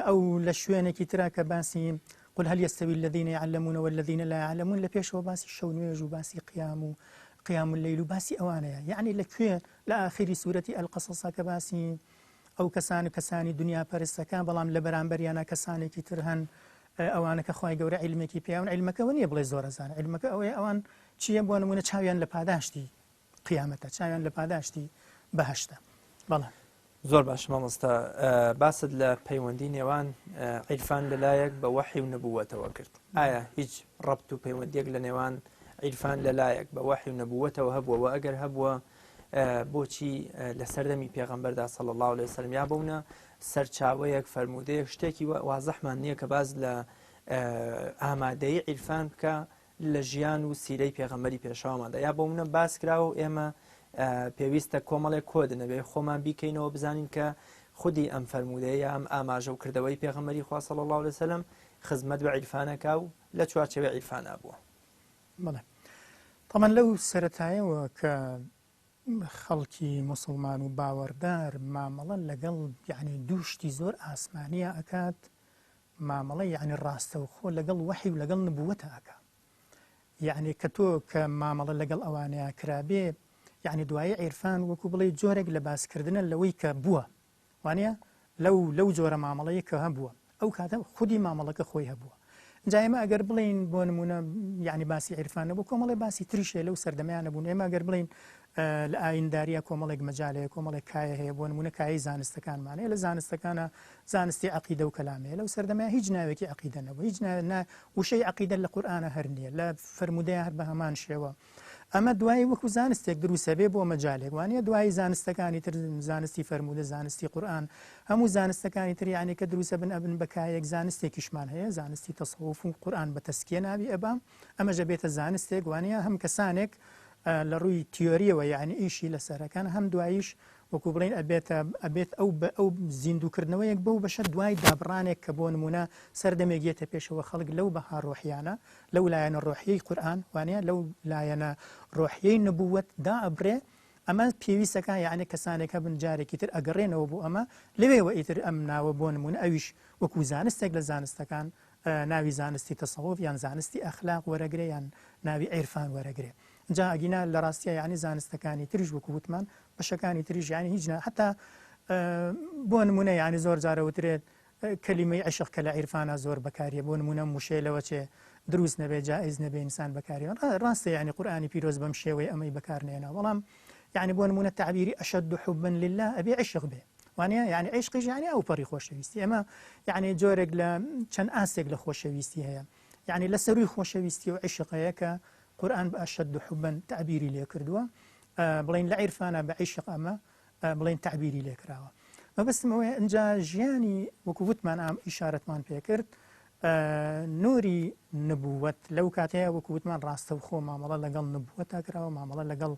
ئەو لە شوێنێکی ترا کە باسی قل هل يستوي الذين يعلمون والذين لا يعلمون لە پێشەوە باسی شەو نوێژ و باسی قیام و قیام الليل و باسی ئەوانەیە یعنی لە کوێ لە ئاخری سوورەتی القصص کە باسی ئەو کەسان و کەسانی دنیا پەرستەکان بەڵام لە بەرامبەریانە کەسانێکی تر هەن ئەوانە کە خوای گەورە عیلمێکی پێیان عیلمەکەەوە نییە بڵێ زۆرەزان عیلمەکە ئەوەیە ئەوان چییە بۆ نمونە چاویان لە پاداشتی قیامەتە چاویان لە پاداشتی بەهشتە بەڵێ. زۆر باشە مامۆستا باست لە پەیوەندی نێوان عیرفان لەلایەک بە وەحی و نەبووەتەوە کرد ئایا هیچ ڕەبت و پەیوەندیەک لە نێوان عیرفان لەلایەک بە وەحی و نەبووەتەوە هەبووە و ئەگەر هەبووە بۆچی لە سەردەمی پێغەمبەردا صلی الله علیه وسلم یا بوونە سەرچاوەیەک فەرموودەیەک شتێکی وازحمان نییە کە باز لە ئامادەی عیرفان بکە لە ژیان و سیرەی پێغەمبەری پێشەواماندا یا بۆ منە باس کراوە و ئێمە پێویستە کۆمەڵێک کۆد نەبێ خۆمان بیکەینەوە بزانین کە خودی ئەم فەرموودەیە یا ئەم ئاماژە و کردەوەی پێغەمبەری خوا صلی الله علیه وسلم خزمەت بە عیرفانەکە و لە چوارچێوەی عیرفانا بووە. بەڵێ تەمان لەو سەرەتایەوە کە خەڵکی موسڵمان و باوەڕدار مامەڵە لەگەڵ یعنی دوو شتی زۆر ئاسمانیە ئەکات مامەڵە یعنی ڕاستەوخۆ لەگەڵ وەحی و لەگەڵ نبووەتە ئەکا یعنی کە تۆ کە مامەڵە لەگەڵ ئەوانەیە کرابێ یعنی دوایی عیرفان وەکو بڵێ جۆرێک لە باسکردنە لەوەی کە بووە وانە لەو لەو جۆرە مامەڵەیە کە هەبووە ئەو کاتە خودی مامەڵەکە خۆی هەبووە جا ئێمە ئەگەر بڵین بۆ نمونە یعنی باسی عیرفان نەبوو کۆمەڵێ باسی تریشێ لەو سەردەمیان نەبوون ئێمە ئەگەر بڵین لە ئاینداریە کۆمەڵێک مەجالەیە کۆمەڵێک کایە هەیە بۆ نمونە کایەی زانستەکانمان هەیە لە زانستەکانە زانستی عقیدە و کەلام هەیە لەو سەردەمە هیچ ناوێکی عقیدە نەبوو هیچ نا وشەی عقیدە لە قورئانە هەر نییە لە فەرموودەیە هەر بە هەمان شێوە ئەمە دوایی وەکو زانستێک دروستە بێ بۆ مەجالێک وانە دوایی زانستەکانی تر زانستی فەرموودە زانستی قورئان هەموو زانستەکانی تر یعنی کە دروستە بن ئەبن بە کایەک زانستێکیشمان هەیە زانستی تەسەوف و قورئان بە تەسکیە ناوی ئەبا ئەمەش ئەبێتە زانستێک وانە هەم کەسانێک لە ڕووی تیۆریەوە یعنی ئیشی لەسەرەکان هەم دواییش وەکو بڵین ئەبێتە ئەبێت ئەو بە ئەو زیندووکردنەوەیەک بەو بەشە دوای دابڕانێک کە بۆ نمونە سەردەمێک یەتە پێشەوە خەڵک لەو بەها ڕۆحیانە لەو لایەنە ڕۆحیەی قورئان وانە لەو لایەنە ڕۆحیەی نبووەت دائەبرێ ئەمە پێویستەکە یعنی کەسانێک هەبن جارێکی تر ئەگەڕێنەوە بۆ ئەمە لەوێوە ئیتر ئەم ناوە بۆ نمونە ئەویش وەکو زانستێک لە زانستەکان ناوی زانستی تەسەوف یان زانستی ئەخلاق وەرەگرێ یان ناوی عیرفان وەرەگرێ جا ئەگینا لە ڕاستیا یعنی زانستەکانی تریش وەکو وتمان بەشەکانی تریش یعنی هیچ نا حتا بۆ نمونە یعنی زۆر جارە وترێت کەلیمەی عشق کە لە عیرفانا زۆر بەکاریە بۆ نمونە وشەیە لەوە چێ دروست نەبێ جائز نەبێ ئینسان بەکاری ڕاستە یعنی قورئانی پیرۆز بەم شێوەی ئەمەی بەکار نێنا بەڵام یعنی بۆ نمونە تعبیری ئەشەد حبا لله ئەبێ عشق بێ وانە یعنی عشقیش یعنی ئەو پەڕی خۆشەویستی ئەمە یعنی جۆرێک لە چەند ئاستێک لە خۆشەویستی هەیە یعنی لە سەروی خۆشەویستی و عشق هەیە کە قورئان بە ئەشەد حبا تعبیری لێ کردووە بڵین لە عیرفانە بە عشق ئەمە بڵێین تەعبیری لێکراوە. مەبەستم ئەوەیە ئینجا ژیانی وەکو وتمان ئام ئیشارەتمان پێکرد نوری نبووەت لەو کاتەیە وەکو وتمان ڕاستەوخۆ مامەڵە لەگەڵ نبووەتا کراوە مامەڵە لەگەڵ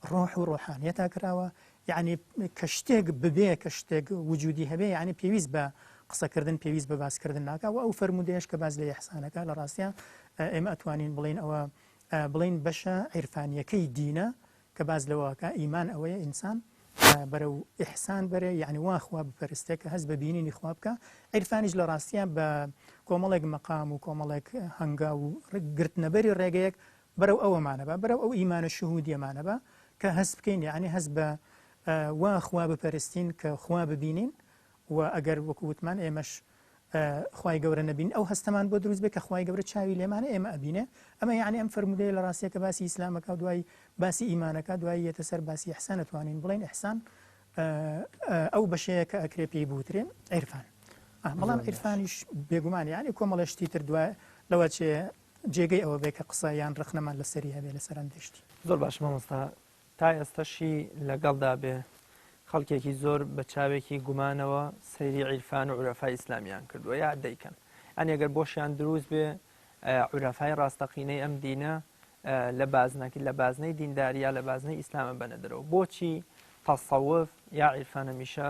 ڕۆح و ڕۆحانیەتا کراوە یعنی کە شتێک ببێ کە شتێک وجودی هەبێ یعنی پێویست بە قسەکردن پێویست بە باسکردن ناکا و ئەو فەرموودەیەش کە باس لە ئیحسانەکە لە ڕاستیا ئێمە ئەتوانین بڵێین ئەوە بڵێین بەشە عیرفانیەکەی دینە کە باس لەوە ئەکا ئیمان ئەوەیە ئینسان بەرەو ئیحسان بەرێ یعنی وا خوا بپەرستێ کە هەست بە بینینی خوا بکا عیرفانیش لە ڕاستیان بە کۆمەڵێک مەقام و کۆمەڵێک هەنگاو و گرتنەبەری ڕێگەیەک بەرەو ئەوەمانە بە بەرەو ئەو ئیمانە شهودیەمانە بە کە هەست بکەین یعنی هەست بە وا خوا بپەرستین کە خوا ببینین و ئەگەر وەکو وتمان ئێمەش خوای گەورە نەبین ئەو هەستەمان بۆ دروست بێ کە خوای گەورە چاوی لێمانە ئێمە ئەبینێ ئەمە یعنی ئەم فەرموودەیە لە ڕاستیە کە باسی ئیسلامەکە و دوای باسی ئیمانەکە دوایی یەتە سەر باسی ئیحسان ئەتوانین بڵێین ئیحسان ئەو بەشەیە کە ئەکرێ پێی بوترێ عیرفان بەڵام عیرفانیش بێگومان یعنی کۆمەڵێ شتی تر دوای لەوە چێ جێگەی ئەوە بێ کە قسە یان ڕەخنەمان لەسەری هەبێ لەسەر هەندێ شتی. زۆر باش مامۆستا تا ئێستەشی لەگەڵدا بێ خەڵکێکی زۆر بە چاوێکی گومانەوە سەیری عیرفان و عورەفای ئیسلامیان کردووە یا دەیکەن ئەنی ئەگەر بۆشیان دروست بێ عورەفای ڕاستەقینەی ئەم دینە لە بازنەکە لە بازنەی دینداری یا لە بازنەی ئیسلامە بەنە دەرەوە؟ بۆچی تەسەوف یا عیرفان هەمیشە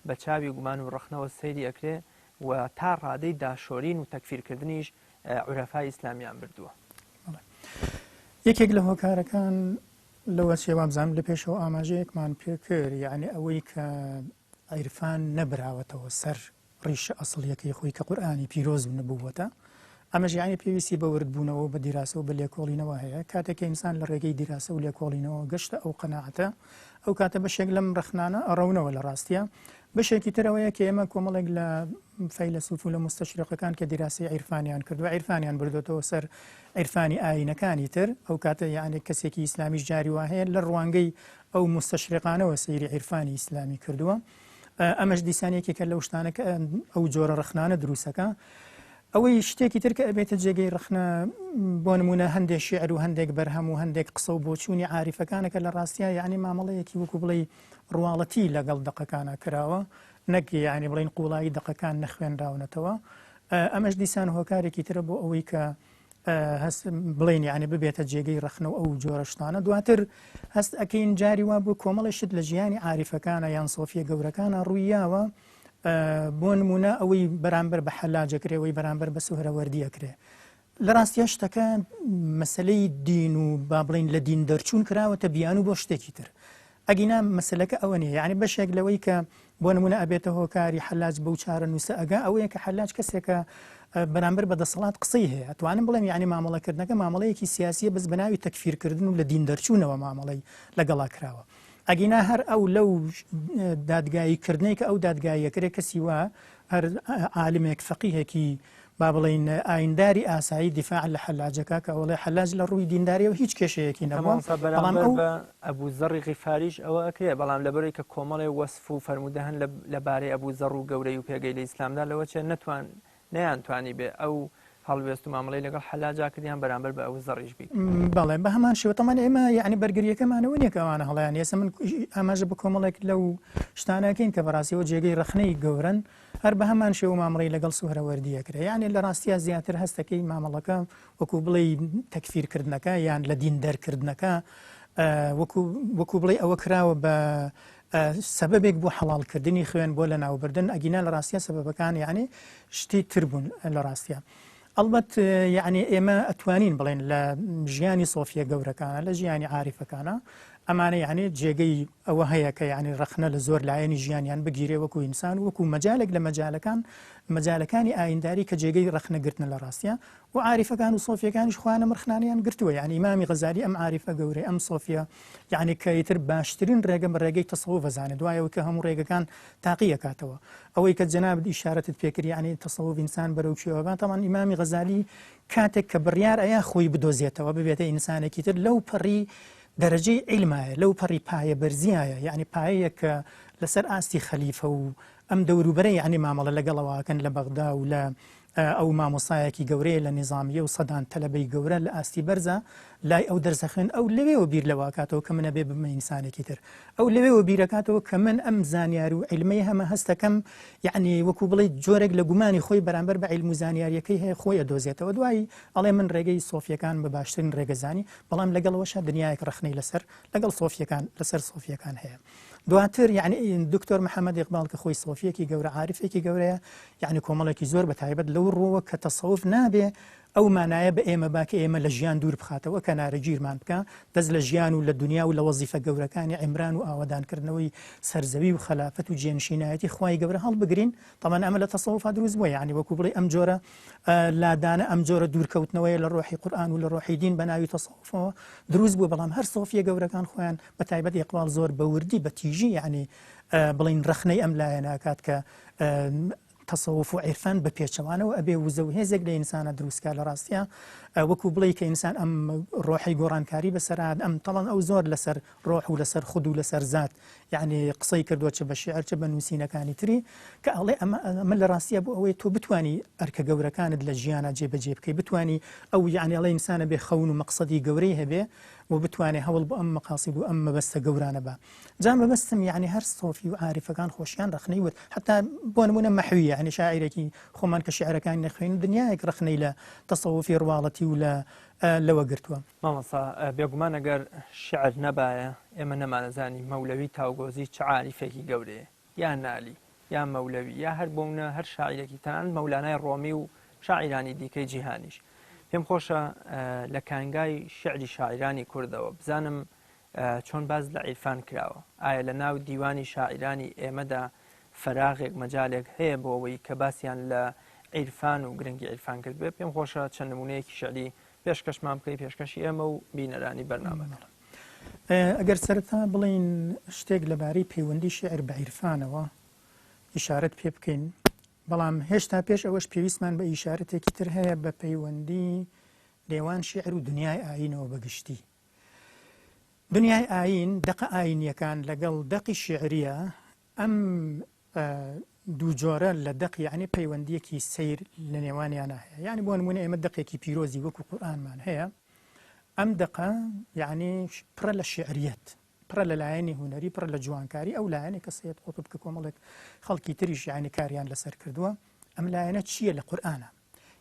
بە چاوی گومان و ڕەخنەوە سەیری ئەکرێ و تا ڕادەی داشۆرین و تەکفیرکردنیش عورەفای ئیسلامیان بردووە؟ یەکێک لە هۆکارەکان لەوە چێ وابزانم لە پێشەوە ئاماژەیەکمان پێکرد، یعنی ئەوەی کە عیرفان نەبراوەتەوە سەر ڕیشە ئەسڵیەکەی خۆی کە قورئانی پیرۆز و نبووەتە، ئەمەش یەعنی پێویستی بە وردبوونەوە و بە دیراسە و بە لێکۆڵینەوە هەیە، کاتێک کە ئینسان لە ڕێگەی دیراسە و لێکۆڵینەوە گەشتە ئەو قەناعەتە ئەو کاتە بەشێک لەم ڕەخنانە ئەڕەونەوە لە ڕاستیە. بەشێکی تر ئەوەیە کە ئێمە کۆمەڵێک لە فەیلەسوف و لە موستەشریقەکان کە دیراسەی عیرفانیان کردووە عیرفانیان بردۆتەوە سەر عیرفانی ئایینەکانی تر، ئەو کاتە یەعنی کەسێکی ئیسلامیش جاری وا هەیە لە ڕوانگەی ئەو موستەشریقانەوە سەیری عیرفانی ئیسلامی کردووە. ئەمەش دیسان یەکێکە لەو شتانە کە ئەو جۆرە ڕەخنانە دروستەکە. ئەوەی شتێکی تر کە ئەبێتە جێگەی ڕەخنە بۆ نمونە هەندێک شیعر و هەندێک بەرهەم و هەندێک قسە و بۆچوونی عاریفەکانە کە لە ڕاستیا یعنی مامەڵەیەکی وەکو بڵێی ڕواڵەتی لەگەڵ دەقەکانە کراوە نەک یعنی بڵین قوڵایی دەقەکان نەخوێنراونەتەوە ئەمەش دیسان هۆکارێکی ترە بۆ ئەوەی کە هەست بڵێن یعنی ببێتە جێگەی ڕەخنە و ئەو جۆرە شتانە. دواتر هەست ئەکەین جاری وا بوو کۆمەڵی شت لە ژیانی عاریفەکانە یان سۆفیە گەورەکانە ڕوویاوە، بۆ نمونە ئەوەی بەرامبەر بە حەلاجەکرێ، ئەوەی بەرامبەر بە سوهرەوەردیەکرێ. لە ڕاستیا شتەکە مەسلەی دین و با بڵین لە دین دەرچوون کراوەتە بیان و بۆ شتێکی تر. ئەگینا مەسلەکە ئەوە نیە، یەعنی بەشێک لەوەی کە بۆ نمونە ئەبێتە هۆکاری حەلاج بەو چارەنووسە ئەگا ئەوەیە کە حەلاج کەسێکە بەرامبەر بە دەسەڵات قسەی هەیە. ئەتوانم بڵێم یەعنی مامەڵەکردنەکە مامەڵەیەکی سیاسیە بەس بەناوی تەکفیرکردن و لە دین دەرچوونەوە مامەڵەی لەگەڵا کراوە. ئەگینا هەر ئەو لەو دادگایی کردنەی کە ئەو دادگاییەکرێ کەسی وا هەر عالمێک فەقیهێکی با بڵێین ئاینداری ئاسایی دیفاع لە حەلاجەکە کە ئەوڵێ حەلاج لە ڕووی دینداریەوە هیچ کێشەیەکی نەبووە. مامۆستا بەڵام بەرامبەر ئەو بە ئەبوو زەڕی غیفاریش ئەوە ئەکرێ، بەڵام لەبەرەی کە کۆمەڵێ وەسف و فەرموودە هەن لە بارەی ئەبوو زەڕ و گەورەی و پێگەی لە ئیسلامدا لەوە چێ نەتوان نەیانتوانیبێ ئەو هەڵوێست و مامەڵەی لەگەڵ حەلاجا کردیان بەرامبەر بە ئەبوو زەڕیش بیکەن. بەڵێ بە هەمان شێوە تەمان ئێمە یەعنی بەرگرییەکەمان ئەوە نییە کە ئەوانە هەڵەیان ئێستا من ئاماژە بە کۆمەڵێک لەو شتانە ئەکەین کە بەڕاستیەوە جێگەی ڕەخنەی گەورەن هەر بە هەمان شێوە مامەڵەی لەگەڵ سوهرەوەردی ئەکرێ. یەعنی لە ڕاستیا زیاتر هەست ئەکەی مامەڵەکە وەکو بڵێی تەکفیر کردنەکە یان لە دین دەرکردنەکە وەکو وەکو بڵێی ئەوە کراوە بە سەبەبێک بۆ حەڵاڵکردنی خوێن بۆ لەناوبردن، ئەگینا لە ڕاستیا سەبەبەکان یەعنی شتی تر بوون لە ڕاستیا. ئەڵبەت یەعنی ئێمە ئەتوانین بڵێن لە ژیانی سۆفیە گەورەکانە لە ژیانی عاریفەکانە ئەمانە یەعنی جێگەی ئەوە هەیە کە یەعنی ڕەخنە لە زۆر لایەنی ژیانیان بگیرێ وەکو ئینسان وەکو مەجالێک لە مەجالەکان مەجالەکانی ئاینداری کە جێگەی ڕەخنە گرتنە لە ڕاستیا و عاریفەکان و سۆفیەکانیش خۆیان ئەم ڕەخنانەیان گرتووە یەعنی ئیمامی غەزالی ئەم عاریفە گەورەی ئەم سۆفیە یەعنی کە ئیتر باشترین ڕێگە بە ڕێگەی تەسەوف ئەزانێت دوای ئەوەی کە هەموو ڕێگەکان تاقی ئەکاتەوە ئەوەی کە جەنابت ئیشارەتت پێکرد یەعنی تەسەوف ئینسان بەرەو کوێ ئەبات تەبعەن ئیمامی غەزالی کاتێک کە بڕیار ئەیا خۆی بدۆزێتەوە ببێتە ئینسانێکی تر لەو پەڕی دەرەجەی عیلمایە لەو پەڕی پایە بەرزیایە یەعنی پایەیەک کە لەسەر ئاستی خەلیفە و ئەم دەوروبەرە یەعنی مامەڵە لەگەڵەوەکەن لە بەغدا و لە ئەو مامۆستایەکی گەورەیە لە نیزامییە و سەدان تەلەبەی گەورە لە ئاستی بەرزە لای ئەو دەرس ئەخوێن، ئەو لەوێوە بیر لەوە ئەکاتەوە کە من ئەبێ ببمە ئینسانێکی تر، ئەو لەوێوە بیر ئەکاتەوە کە من ئەم زانیاری و عیلمەی هەمە هەست ئەکەم یەعنی وەکوو بڵێی جۆرێک لە گومانی خۆی بەرامبەر بە عیلم و زانیارییەکەی هەیە خۆی ئەدۆزێتەوە دوایی ئەڵێ من ڕێگەی سۆفییەکان بە باشترین ڕێگە زانی بەڵام لەگەڵ ئەوەشا دنیایەک ڕەخنەی لەسەر لەگەڵ سۆفییەکان لەسەر سۆفییەکان هەیە. دواتر یەعنی دکتۆر محەمەد ئیقباڵ کە خۆی سۆفییەکی گەورە عارفێکی گەورەیە یەعنی کۆمەڵێکی زۆر بە تایبەت لەو ڕووەوە کە تەسەوف نابێ ئەو مانایە بە ئێمە با کە ئێمە لە ژیان دوور بخاتەوە کەنارەگیرمان بکا دەست لە ژیان و لە دنیا و لە وەزیفە گەورەکانی عیمران و ئاوەدانکردنەوەی سەرزەوی و خەلافەت و جێنشینایەتی خوای گەورە هەڵبگرین تەبعەن ئەمە لە تەسەوفا دروست بووە یەعنی وەکو بڵێی ئەم جۆرە لادانە ئەم جۆرە دوورکەوتنەوەیە لە ڕۆحی قورئان و لە ڕۆحی دین بە ناوی تەسەوفەوە دروست بووە بەڵام هەر سۆفیە گەورەکان خۆیان بە تایبەت ئیقباڵ زۆر بە وردی بە تیژی یەعنی بڵێین ڕەخنەی ئەم لایەنە ئەکات کە تەسەوف و عیرفان بە پێچەوانەوە ئەبێ وزە و هێزێک لە ئینسانە دروست کا لە ڕاستیا. وەکو بڵێی کە ئینسان ئەم ڕۆحی گۆڕانکاری بەسەرات ئەم تەڵەن ئەو زۆر لەسەر ڕۆح و لەسەر خود و لەسەر زات یعنی قسەی کردووە چ بە شیعر چ بە نووسینەکانی تری کە ئەڵێ ئەمە ئەمە لە ڕاستیە بۆ ئەوەی تۆ بتانی ئەرکە گەورەکانت لە ژیانە جێبەجێ بکەی بتانی ئەو یعنی ئەڵێ ئینسانە بێ خەون و مەقسەدی گەورەی هەبێ و بتوانێ هەوڵ بۆ ئەم مەقاصد و ئەم مەبەستە گەورانە بە جا مەبەستم یعنی هەر سۆفی و عارفەکان خۆشیان ڕەخنەی وت حتا بۆ نمونە مەحوی یعنی شاعیرێکی خۆمان کە شیعرەکانی نەخوێن دنیایەک ڕەخنەی لە تەسەوفی ڕواڵەتی و لە لەوە گرتووە. مامۆستا بێگومان ئەگەر شیعر نەبایە ئێمە نەمانەزانی مەولەوی تاوگۆزی چ عاریفێکی گەورەیە یا نالی یا مەولەوی یا هەر بۆونە هەر شاعیرێکی تەنانەت مەولانای ڕۆمی و شاعیرانی دیکەی جیهانیش. پێم خۆشە لە کانگای شیعری شاعیرانی کوردەوە بزانم چۆن باس لە عیرفان کراوە؟ ئایا لە ناو دیوانی شاعیرانی ئێمەدا فەراغێک، مەجالێک هەیە بۆ ئەوەی کە باسیان لە عیرفان و گرنگی عیرفان کردبێ؟ پێم خۆشە چەند نموونەیەکی شیعری پێشکەشمان بکەی، پێشکەشی ئێمە و بینەرانی بەرنامەکە. ئەگەر سەرەتا بڵێین شتێک لەبارەی پەیوەندی شیعر بە عیرفانەوە ئیشارەت پێ بکەین، بەڵام هێشتا پێش ئەوەش پێویستمان بە ئیشارەتێکی تر هەیە بە پەیوەندی نێوان شیعر و دنیای ئایینەوە بە گشتی. دنیای ئایین، دەقە ئایینییەکان لەگەڵ دەقی شیعرییە، ئەم دوو جۆرە لە دەق یەعنی پەیوەندییەکی سەیر لە نێوانیانا هەیە. یەعنی بۆ نموونە ئێمە دەقێکی پیرۆزی وەکوو قورئانمان هەیە، ئەم دەقە یەعنی پڕە لە شیعرییەت، پڕە لە لایەنی هونەری، پڕە لە جوانکاری، ئەو لایەنەی کە سەید قوتب کە کۆمەڵێک خەڵکی تریش یەعنی کاریان لەسەر کردووە، ئەم لایەنە چییە لە قورئانا؟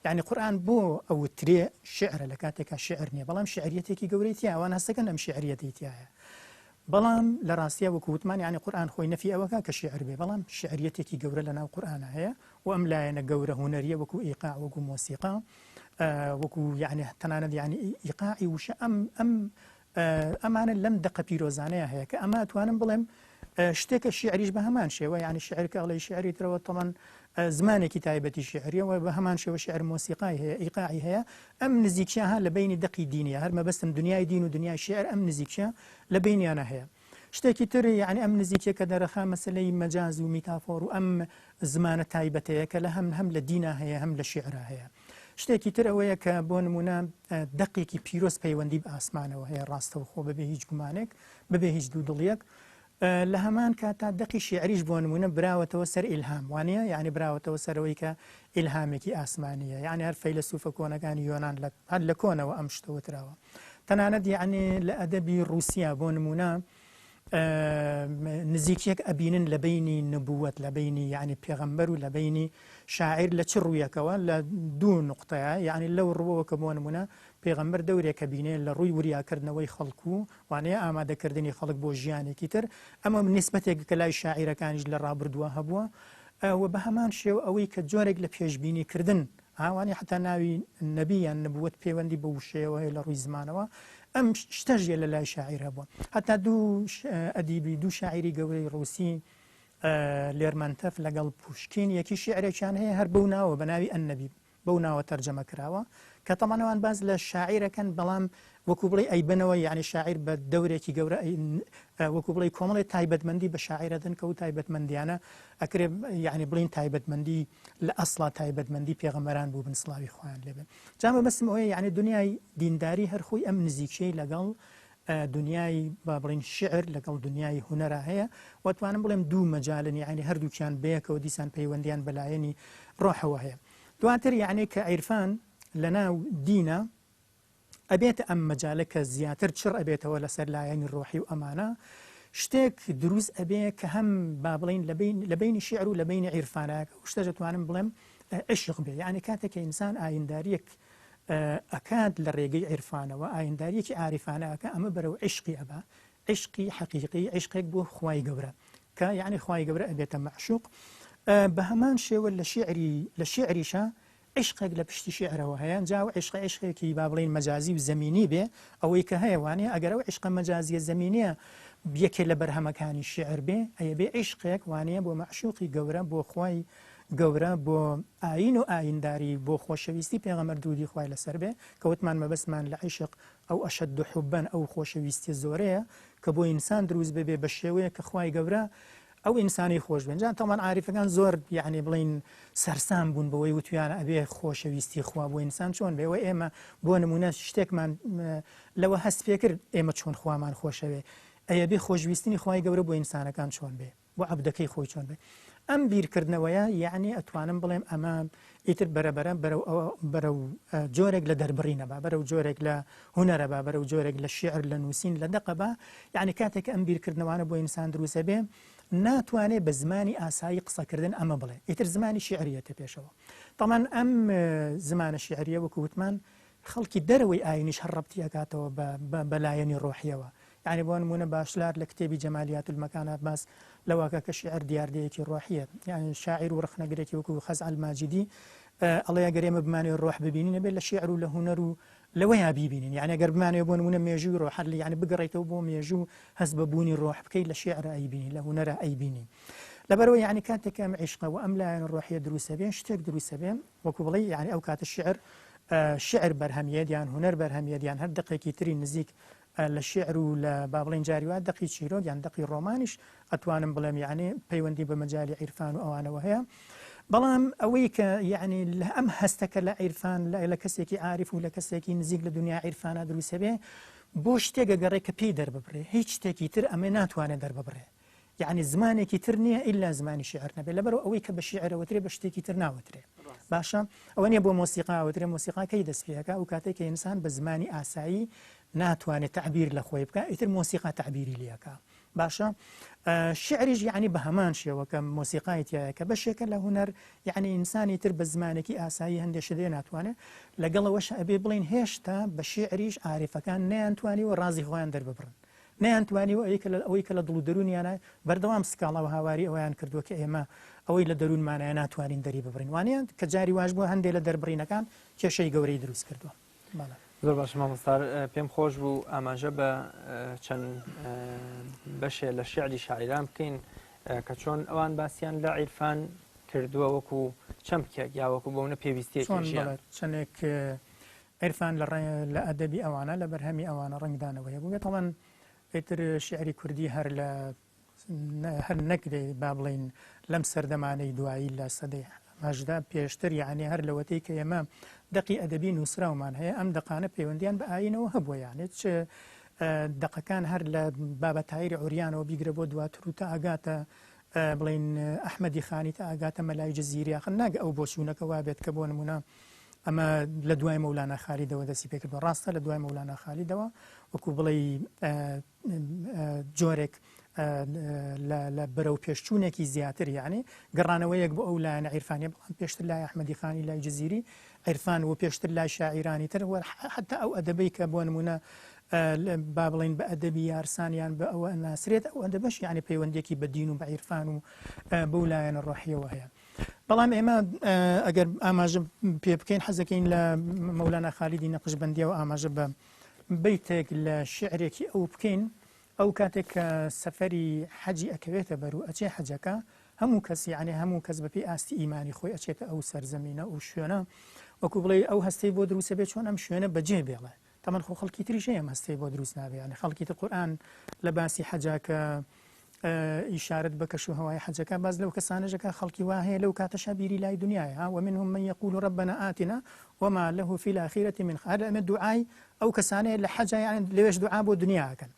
یعنی قورئان بۆ ئەوترێ شعرە لە کاتێکا شعر نییە بەڵام شعریەتێکی گەورەی تیا ئەوان هەستەکەن ئەم شعریەتی تایە بەڵام لە ڕاستیا وەکو وتمان یعنی قورئان خۆی نەفی ئەوەکە کە شعر بێ بەڵام شعریەتێکی گەورە لە ناو قورئانە هەیە و ئەم لایەنە گەورە هونەریە وەکو ئیقاع وەکو مۆسیقا وەکو یعنی تەنانەت یعنی ئیقاعی وشە ئەم ئەم ئەمانە لەم دەقە پیرۆزانەیە هەیە کە ئەمە ئەتوانم بڵێم شتێکە شیعریش بە هەمان شێوە یعنی شعر کە ئەڵێی شیعری ترەوە تەڵەن زمانێکی تایبەتی شیعریەوە بە هەمان شێوە شیعر مۆسیقای هەیە ئیقاعی هەیە ئەم نزیکیە ها لە بینی دەقی دینیە هەر مەبەستم دنیای دین و دنیای شیعر ئەم نزیکیە لە بینیانە هەیە شتێکی تر یعنی ئەم نزیکیە کە دەرەخا مەسلەی مەجاز و میتافۆر و ئەم زمانە تایبەتەیە کە لە هەم هەم لە دینا هەیە هەم لە شیعرا هەیە شتێکی تر ئەوەیە کە بۆ نمونە دەقێکی پیرۆز پەیوەندی بە ئاسمانەوە هەیە ڕاستەوخۆ بەبێ هیچ گومانێک بەبێ هیچ دوودڵیەک لە هەمان کاتا دەقی شیعریش بۆ نمونە براوەتەوە سەر ئیلهام وانە یعنی براوەتەوە سەرەوەی کە ئیلهامێکی ئاسمانیە یعنی هەر فەیلەسوفە کۆنەکانی یۆناان لە هەر لە کۆنەوە ئەم شتە وتراوە تەنانەت یعنی لە ئەدەبی ڕوسیا بۆ نمونە نزیکیەک ئەبینن لە بەینی نبووەت لە بەینی یعنی پێغەمبەر و لە بەینی شاعیر لە چ ڕوویەکەوە لە دوو نقطەیە یعنی لەو ڕووەوە کە بۆ نمونە پێغەمبەر دەورێکە بینێ لە ڕووی وریاکردنەوەی خەڵک و وانەیە ئامادەکردنی خەڵک بۆ ژیانێکی تر ئەمە نیسبەتێک کە لای شاعیرەکانیش لە ڕابردووە هەبووە و بە هەمان شێوە ئەوەی کە جۆرێک لە پێشبینی کردن ئاوانی حتا ناوی نەبی یان نبووەت پەیوەندی بە وشەیەوە هەیە لە ڕووی زمانەوە ئەم شتەش یە لە لای شاعیر هەبووە هەتا دوو ئەدیبی دوو شاعیری گەورەی ڕووسی لێرمەنتەف لەگەڵ پوشکین یەکی شیعرێکیان هەیە هەر بەو ناوە بە ناوی ئەنەبی بەو ناوە تەرجەمە کراوە کە تەمان ئەوان باس لە شاعیرەکەن بەڵام وەکو بڵێ ئەیبەنەوە یعنی شاعیر بە دەورێکی گەورە وەکو بڵێ کۆمەڵی تایبەتمەندی بە شاعیرەدەن کە و تایبەتمەندیانە ئەکرێ یعنی بڵین تایبەتمەندی لە ئەسڵا تایبەتمەندی پێغەمبەران بووبن سڵاوی خوایان لێ بێ. جا مەبەستم ئەوەیە یعنی دنیای دینداری هەر خۆی ئەم نزیکیەی لەگەڵ دنیای با بڵین شعر لەگەڵ دنیای هونەرا هەیە و توانم بڵێم دوو مەجالن یعنی هەردووکیان بەیەکەوە دیسان پەیوەندیان بەلایەنی ڕۆحەوە هەیە دواتر یعنی کە عیرفان لەناو دینە ئەبێتە ئەم مەجالە کە زیاتر چڕ ئەبێتەوە لەسەر لایەنی ڕۆحی و ئەمانە شتێک دروست ئەبێ کە هەم با بڵین لە بینی شیعر و لە بینی عیرفانە ئەو شتەش ئەتوانم بڵێم عشق بێ یعنی کاتێک کە ئینسان ئاینداریەک ئەکات لە ڕێگەی عیرفانەوە ئاینداریەکی عاریفانە ئەکا ئەمە بەرەو عشقی ئەبا عشقی حەقیقی عشقێک بۆ خوای گەورە کە یعنی خوای گەورە ئەبێتە مەعشوق بە هەمان شێوە لە شیعری لە شیعریشە عیشقێک لە پشتی شیعرەوە هەیە، جا ئەو عیشقە عیشقێکی با بڵێین مەجازی و زەمینی بێ، ئەوەی کە هەیە وانیە، ئەگەر ئەو عیشقە مەجازیە زەمینیە یەکێ لە بەرهەمەکانی شیعر بێ، ئەیەبێ عیشقێک وانیە بۆ مەعشوقی گەورە، بۆ خوای گەورە، بۆ ئایین و ئایینداری، بۆ خۆشەویستی پێغەمبەر دروودی خوای لەسەر بێ، کە وتمان مەبەستمان لە عیشق ئەو ئەشەد حوبەن ئەو خۆشەویستیە زۆرەیە کە بۆ ئینسان دروست ببێ بە شێوەیەک کە خوای گەورە. ئەو ئینسانی خۆش بێن جان تەمان عاریفەکان زۆر یعنی بڵین سەرسام بوون بەوەی وتویانە ئەبێ خۆشەویستی خوا بۆ ئینسان چۆن بێ وە ئێمە بۆ نمونە شتێکمان لەوە هەست پێکرد ئێمە چۆن خوامان خۆشەوێ ئەیەبێ خۆشویستنی خوای گەورە بۆ ئینسانەکان چۆن بێ بۆ عەبدەکەی خۆی چۆن بێ ئەم بیرکردنەوەیە یعنی ئەتوانم بڵێم ئەمە ئیتر بەرەبەرە بەرەو بەرەو جۆرێک لە دەربڕینە با بەرەو جۆرێک لە هونەرە با بەرەو جۆرێک لە شیعر لە نووسین لە دەقە با یعنی کاتێک ئەم بیرکردنەوانە بۆ ئینسان دروستە بێ ناتوانێ بە زمانی ئاسایی قسەکردن ئەمە بڵێ ئیتر زمانی شیعریەتە پێشەوە تەمان ئەم زمانە شیعریە وەکو وتمان خەڵکی دەرەوەی ئاینیش هەر ڕەبتی ئەکاتەوە بە لایەنی ڕۆحیەوە یعنی بۆ نمونە باشلار لە کتێبی جەمالیات المەکانات باس لەوەکە کە شیعر دیاردەیەکی ڕۆحیە یعنی شاعیر و ڕەخنەگرێکی وەکو خەزعەل ماجیدی ئەڵێ ئەگەر ئێمە بمانەوێت ڕۆح ببینین ئەبێت لە شیعر و لە هونەر و لەوەیا بیبینین یعنی ئەگەر بمانەوێت بۆ نمونە مێژووی ڕۆح هەر یعنی بگەڕێیتەوە بۆ مێژوو هەست بە بوونی ڕۆح بکەیت لە شیعر ئەیبینی لە هونەرە ئەیبینی لەبەرەوە یعنی کاتێک ئەم عیشقە و ئەم لایەنە ڕۆحیە دروستە بێ شتێک دروستە بێ وەکو بڵێ یعنی ئەو کاتە شیعر شیعر بەرهەمیەت یان هونەر بەرهەمیەت یان هەر دەقێکی تری نزیک لە شیعر و لە با بڵێین جاری وا دەقی چیرۆک یان دەقی ڕۆمانیش ئەتوانم بڵێم یعنی پەیوەندی بە مەجالی عیرفان و ئەوانەوە هەیە بەڵام ئەوەی کە یعنی لە ئەم هەستەکە لە عیرفان لە کەسێکی عارف و لە کەسێکی نزیک لە دنیا عیرفانە دروستە بێ بۆ شتێک گەڕێ کە پێی دەرببڕێ هیچ شتێکی تر ئەمە ناتوانێت دەرببڕێ یەعنی زمانێکی تر نییە ئیلا زمانی شیعر نەبێت لەبەرئەوە ئەوەی کە بە شیعر ئەوترێ بە شتێکی تر ناوترێ باشە ئەوە نییە بۆ مۆسیقا ئەوترێ مۆسیقا کەی دەست پێەکە ئەو کاتێک کە ئینسان بە زمانی ئاسایی ناتوانێت تعبیر لە خۆی بکە ئیتر مۆسیقا تعبیری لەکە باشە شعریش یعنی بە هەمان شێوە کە مۆسیقای تایە کە بەشێکە لە هونەر یعنی ئینسانی تر بە زمانێکی ئاسایی هەندێک شدێ ناتوانێت لەگەڵەوەش ئەبێ بڵین هێشتا بە شعریش عارفەکان نەیانتوانی و ڕازی خۆیان دەرببڕن نەیانتوانیوە ئەوی کە لە ئەوەی کە لە دڵ و دەروونیانە بەردەوام سکاڵا و هاواری ئەوەیان کردووە کە ئێمە ئەوەی لە دەروونمانایە ناتوانین دەری ببڕین وانە کە جاری واش بووە هەندێ لە دەربڕینەکان کێشەی گەورەی دروست کردووە. بەڵێ. زۆر باشە مامۆستا پێم خۆش بوو ئاماژە بە چەند بەشێ لە شعری شاعیران بکەین کە چۆن ئەوان باسییان لە عیرفان کردووە وەکو چەمکێک یا وەکو بەونە پێویستیەکی ژیان. چەندێک عیرفان لە لە ئەدەبی ئەوانە لە بەرهەمی ئەوانە ڕەنگدانەوەی هەبوو تەڵەن ئیتر شیعری کوردی هەر لە هەر نەکرێ با بڵین لەم سەردەمانەی دوایی لە سەدەی هەژدا پێشتر یعنی هەر لەوەتەی کە ئێمە دەقی ئەدەبی نووسراومان هەیە ئەم دەقانە پەیوەندیان بە ئاینەوە هەبووە یانێ چ دەقەکان هەر لە بابە تایری عوریانەوە بیگرە بۆ دواتر و تا ئاگاتە بڵین ئەحمەدی خانی تا ئاگاتە مەلای جززیری ئاخر ناگە ئەو بۆچوونەکە وابێت کە بۆ نمونە ئەمە لە دوای مەولانا خالیدەوە دەستی پێکردووە ڕاستە لە دوای مەولانا خالیدەوە وەکو بڵێی جۆرێک لە بەرەو پێشچوونێکی زیاتر یعنی گەڕانەوەیەک بۆ ئەو لایەنە عیرفانیە بەڵام پێشتر لای ئەحمەدی خانی لای جززیری عیرفان و پێشتر لای شاعیرانی تر وە حتا ئەو ئەدەبەی کە بۆ نمونە با بڵین بە ئەدەبی یارسانیان بە ئەوە ناسرێت ئەو ئەدەبەش یعنی پەیوەندێکی بە دین و بە عیرفان و بەو لایەنە ڕۆحیەوە هەیە. بەڵام ئێمە ئەگەر ئاماژە پێ بکەین حەزەکەین لە مەولانا خالیدی نەقشبەندیەوە ئاماژە بە بەیتێک لە شعرێکی ئەو بکەین ئەو کاتێک کە سەفەری حەجی ئەکەوێتە بەر و ئەچێ حەجەکە هەموو کەس یعنی هەموو کەس بەپێی ئاستی ئیمانی خۆی ئەچێتە ئەو سەرزەمینە ئەو شوێنە وەکو بڵێ ئەو هەستەی بۆ دروستە بێ چۆن ئەم شوێنە بەجێ بێڵێ تەمەن خۆ خەڵکی تریش هەیە ئەم هەستەی بۆ دروست نابێ یعنی خەڵکی تر قورئان لە باسی حەجا کە ئیشارەت بە کەش و هەوای حەجەکە باز لەو کەسانەشەکە خەڵکی وا هەیە لەو کاتەشا بیری لای دنیاە ها ومنهم من يقول ربنا آتنا وما له في الآخرة من هەر ئەمە دوعای ئەو کەسانەیە لە حەجا یان لەوێش دوعا بۆ دنیاکەن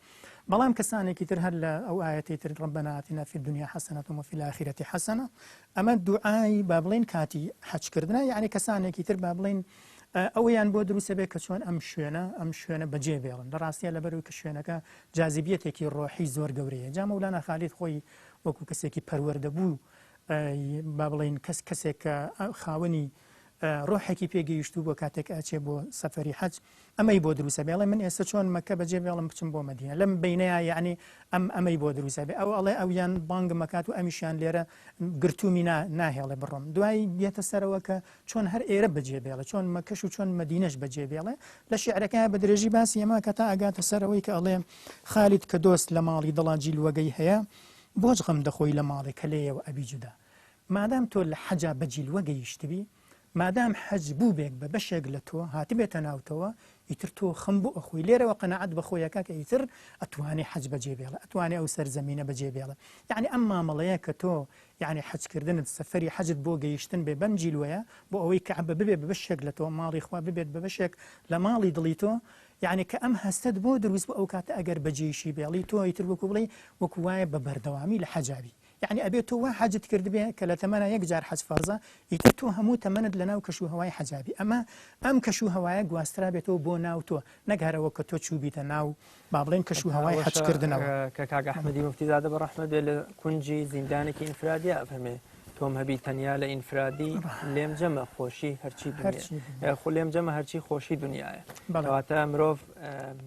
بەڵام کەسانێکی تر هەر لە ئەو ئاەتی تر ربنا آتنا في الدنيا حسنة وفي الآخرة حسنة ئەمە دوعای با بڵێن کاتی حەجکردنە یعنی کەسانێکی تر با بڵێن ئەوەیان بۆ دروستە بێت کە چۆن ئەم شوێنە ئەم شوێنە بەجێ بێڵن لە ڕاستیە لەبەرەوەی کە شوێنەکە جازیبیەتێکی ڕۆحی زۆر گەورەیە جا مەولانا خالید خۆی وەکو کەسێکی پەروەردە بوو با بڵین کەس کەسێک کە خاوەنی ڕۆحێکی پێگەیشتوو بۆ کاتێک ئەچێ بۆ سەفەری حەج ئەمەی بۆ دروستە بێڵێ من ئێستا چۆن مەکە بەجێ بێڵم بچم بۆ مەدینە لەم بینەیە یعنی ئەم ئەمەی بۆ دروستە بێ ئەو ئەڵێ ئەویان بانگم ئەکات و ئەمیشیان لێرە گرتوومی نا ناهێڵێ بڕۆم دوای بێتە سەرەوە کە چۆن هەر ئێرە بەجێ بێڵێ چۆن مەکەش و چۆن مەدینەش بەجێ بێڵێ لە شیعرەکەیا بە درێژی باسی ئەمە کە تا ئەگاتە سەرەوەی کە ئەڵێ خالید کە دۆست لە ماڵی دڵا جیلوەگەی هەیە بۆچ غەم دەخۆی لە ماڵێ کە لێیەوە ئەبی جودا مادام تۆ لە حەجا بە جیلوە گەیشتبی. مادام حەج بووبێک بە بەشێک لە تۆ، هاتبێتە ناو تۆوە، ئیتر تۆ خەم بۆ ئەخۆی. لێرەوە قەناعەت بە خۆی ئەکا کە ئیتر ئەتوانێ حەج بەجێ بێڵێ، ئەتوانێ ئەو سەرزەمینە بەجێ بێڵێ. یەعنی ئەم مامەڵەیە کە تۆ یەعنی حەج کردنت، سەفەری حەجت بۆ گەیشتن بێ بەم جیلوەیە، بۆ ئەوەی کەعبە ببێ بە بەشێک لە تۆ، ماڵی خوا ببێت بە بەشێک لە ماڵی دڵی تۆ، یەعنی کە ئەم هەستەت بۆ دروست بوو ئەو کاتە ئەگەر بەجێیشی بێڵی تۆ ئیتر وەکو بڵێی وەکو وایە بە بەردەوامی لە حەجا بی. یەعنی ئەبێ تۆ وا حەجت کردبێ کە لە تەمەنا یەک جار حەج فەرزە، ئیتر تۆ هەموو تەمەنت لەناو کەش و هەوای حەجا بی، ئەمە ئەم کەش و هەوایە گواسترابێتەوە بۆ ناو تۆ، نەک هەر ئەوە کە تۆ چووبیتە ناو با بڵێین کەش و هەوای حەج ئەوەشە کردنەوە. کە کاک ئەحمەدی موفتیزادە بە ڕەحمەت بێ لە کونجی زیندانێکی ئینفرادیا ئەفەرمێ تۆم هەبی تەنیا لە ئینفرادی لێم جەمە خۆشی هەرچی دنیا هەرچی دنیا. خو لێم جەمە هەرچی خۆشی دنیایە. بەڵێ. کەواتە مرۆڤ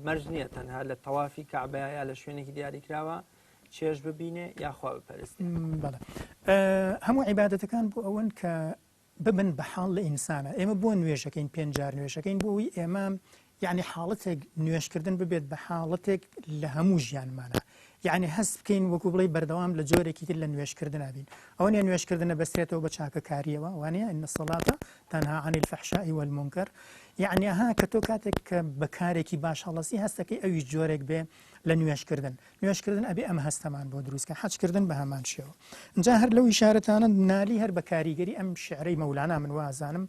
مەرج نییە تەنها لە تەوافی کەعبەیا یا لە شوێنێکی دیاریکراوە چێژ ببینێ یاخوا بپەرستێ. بەڵێ هەموو عیبادەتەکان بۆ ئەوەن کە ببن بە حاڵ لە ئینسانە ئێمە بۆ نوێژەکەین پێنج جار نوێژەکەین بۆ ئەوەی ئێمە یعنی حاڵەتێک نوێژکردن ببێت بە حاڵەتێک لە هەموو ژیانمانە یعنی هەست بکەین وەکو بڵێ بەردەوام لە جۆرێکی تر لە نوێژکردنا بین ئەوە نیە نوێژکردنە بەسترێتەوە بە چاکەکاریەوە وانە ان الصلاة تنها عن الفحشاء والمنکر یعنی ها کە تۆ کاتێک کە بە کارێکی باش هەڵەسی هەستەکەی ئەویش جۆرێک بێ لە نوێژکردن نوێژکردن ئەبێ ئەم هەستەمان بۆ دروست کە حەج کردن بە هەمان شێوە جا هەر لەو ئیشارەتانە نالی هەر بە کاریگەری ئەم شعرەی مەولانا من وازانم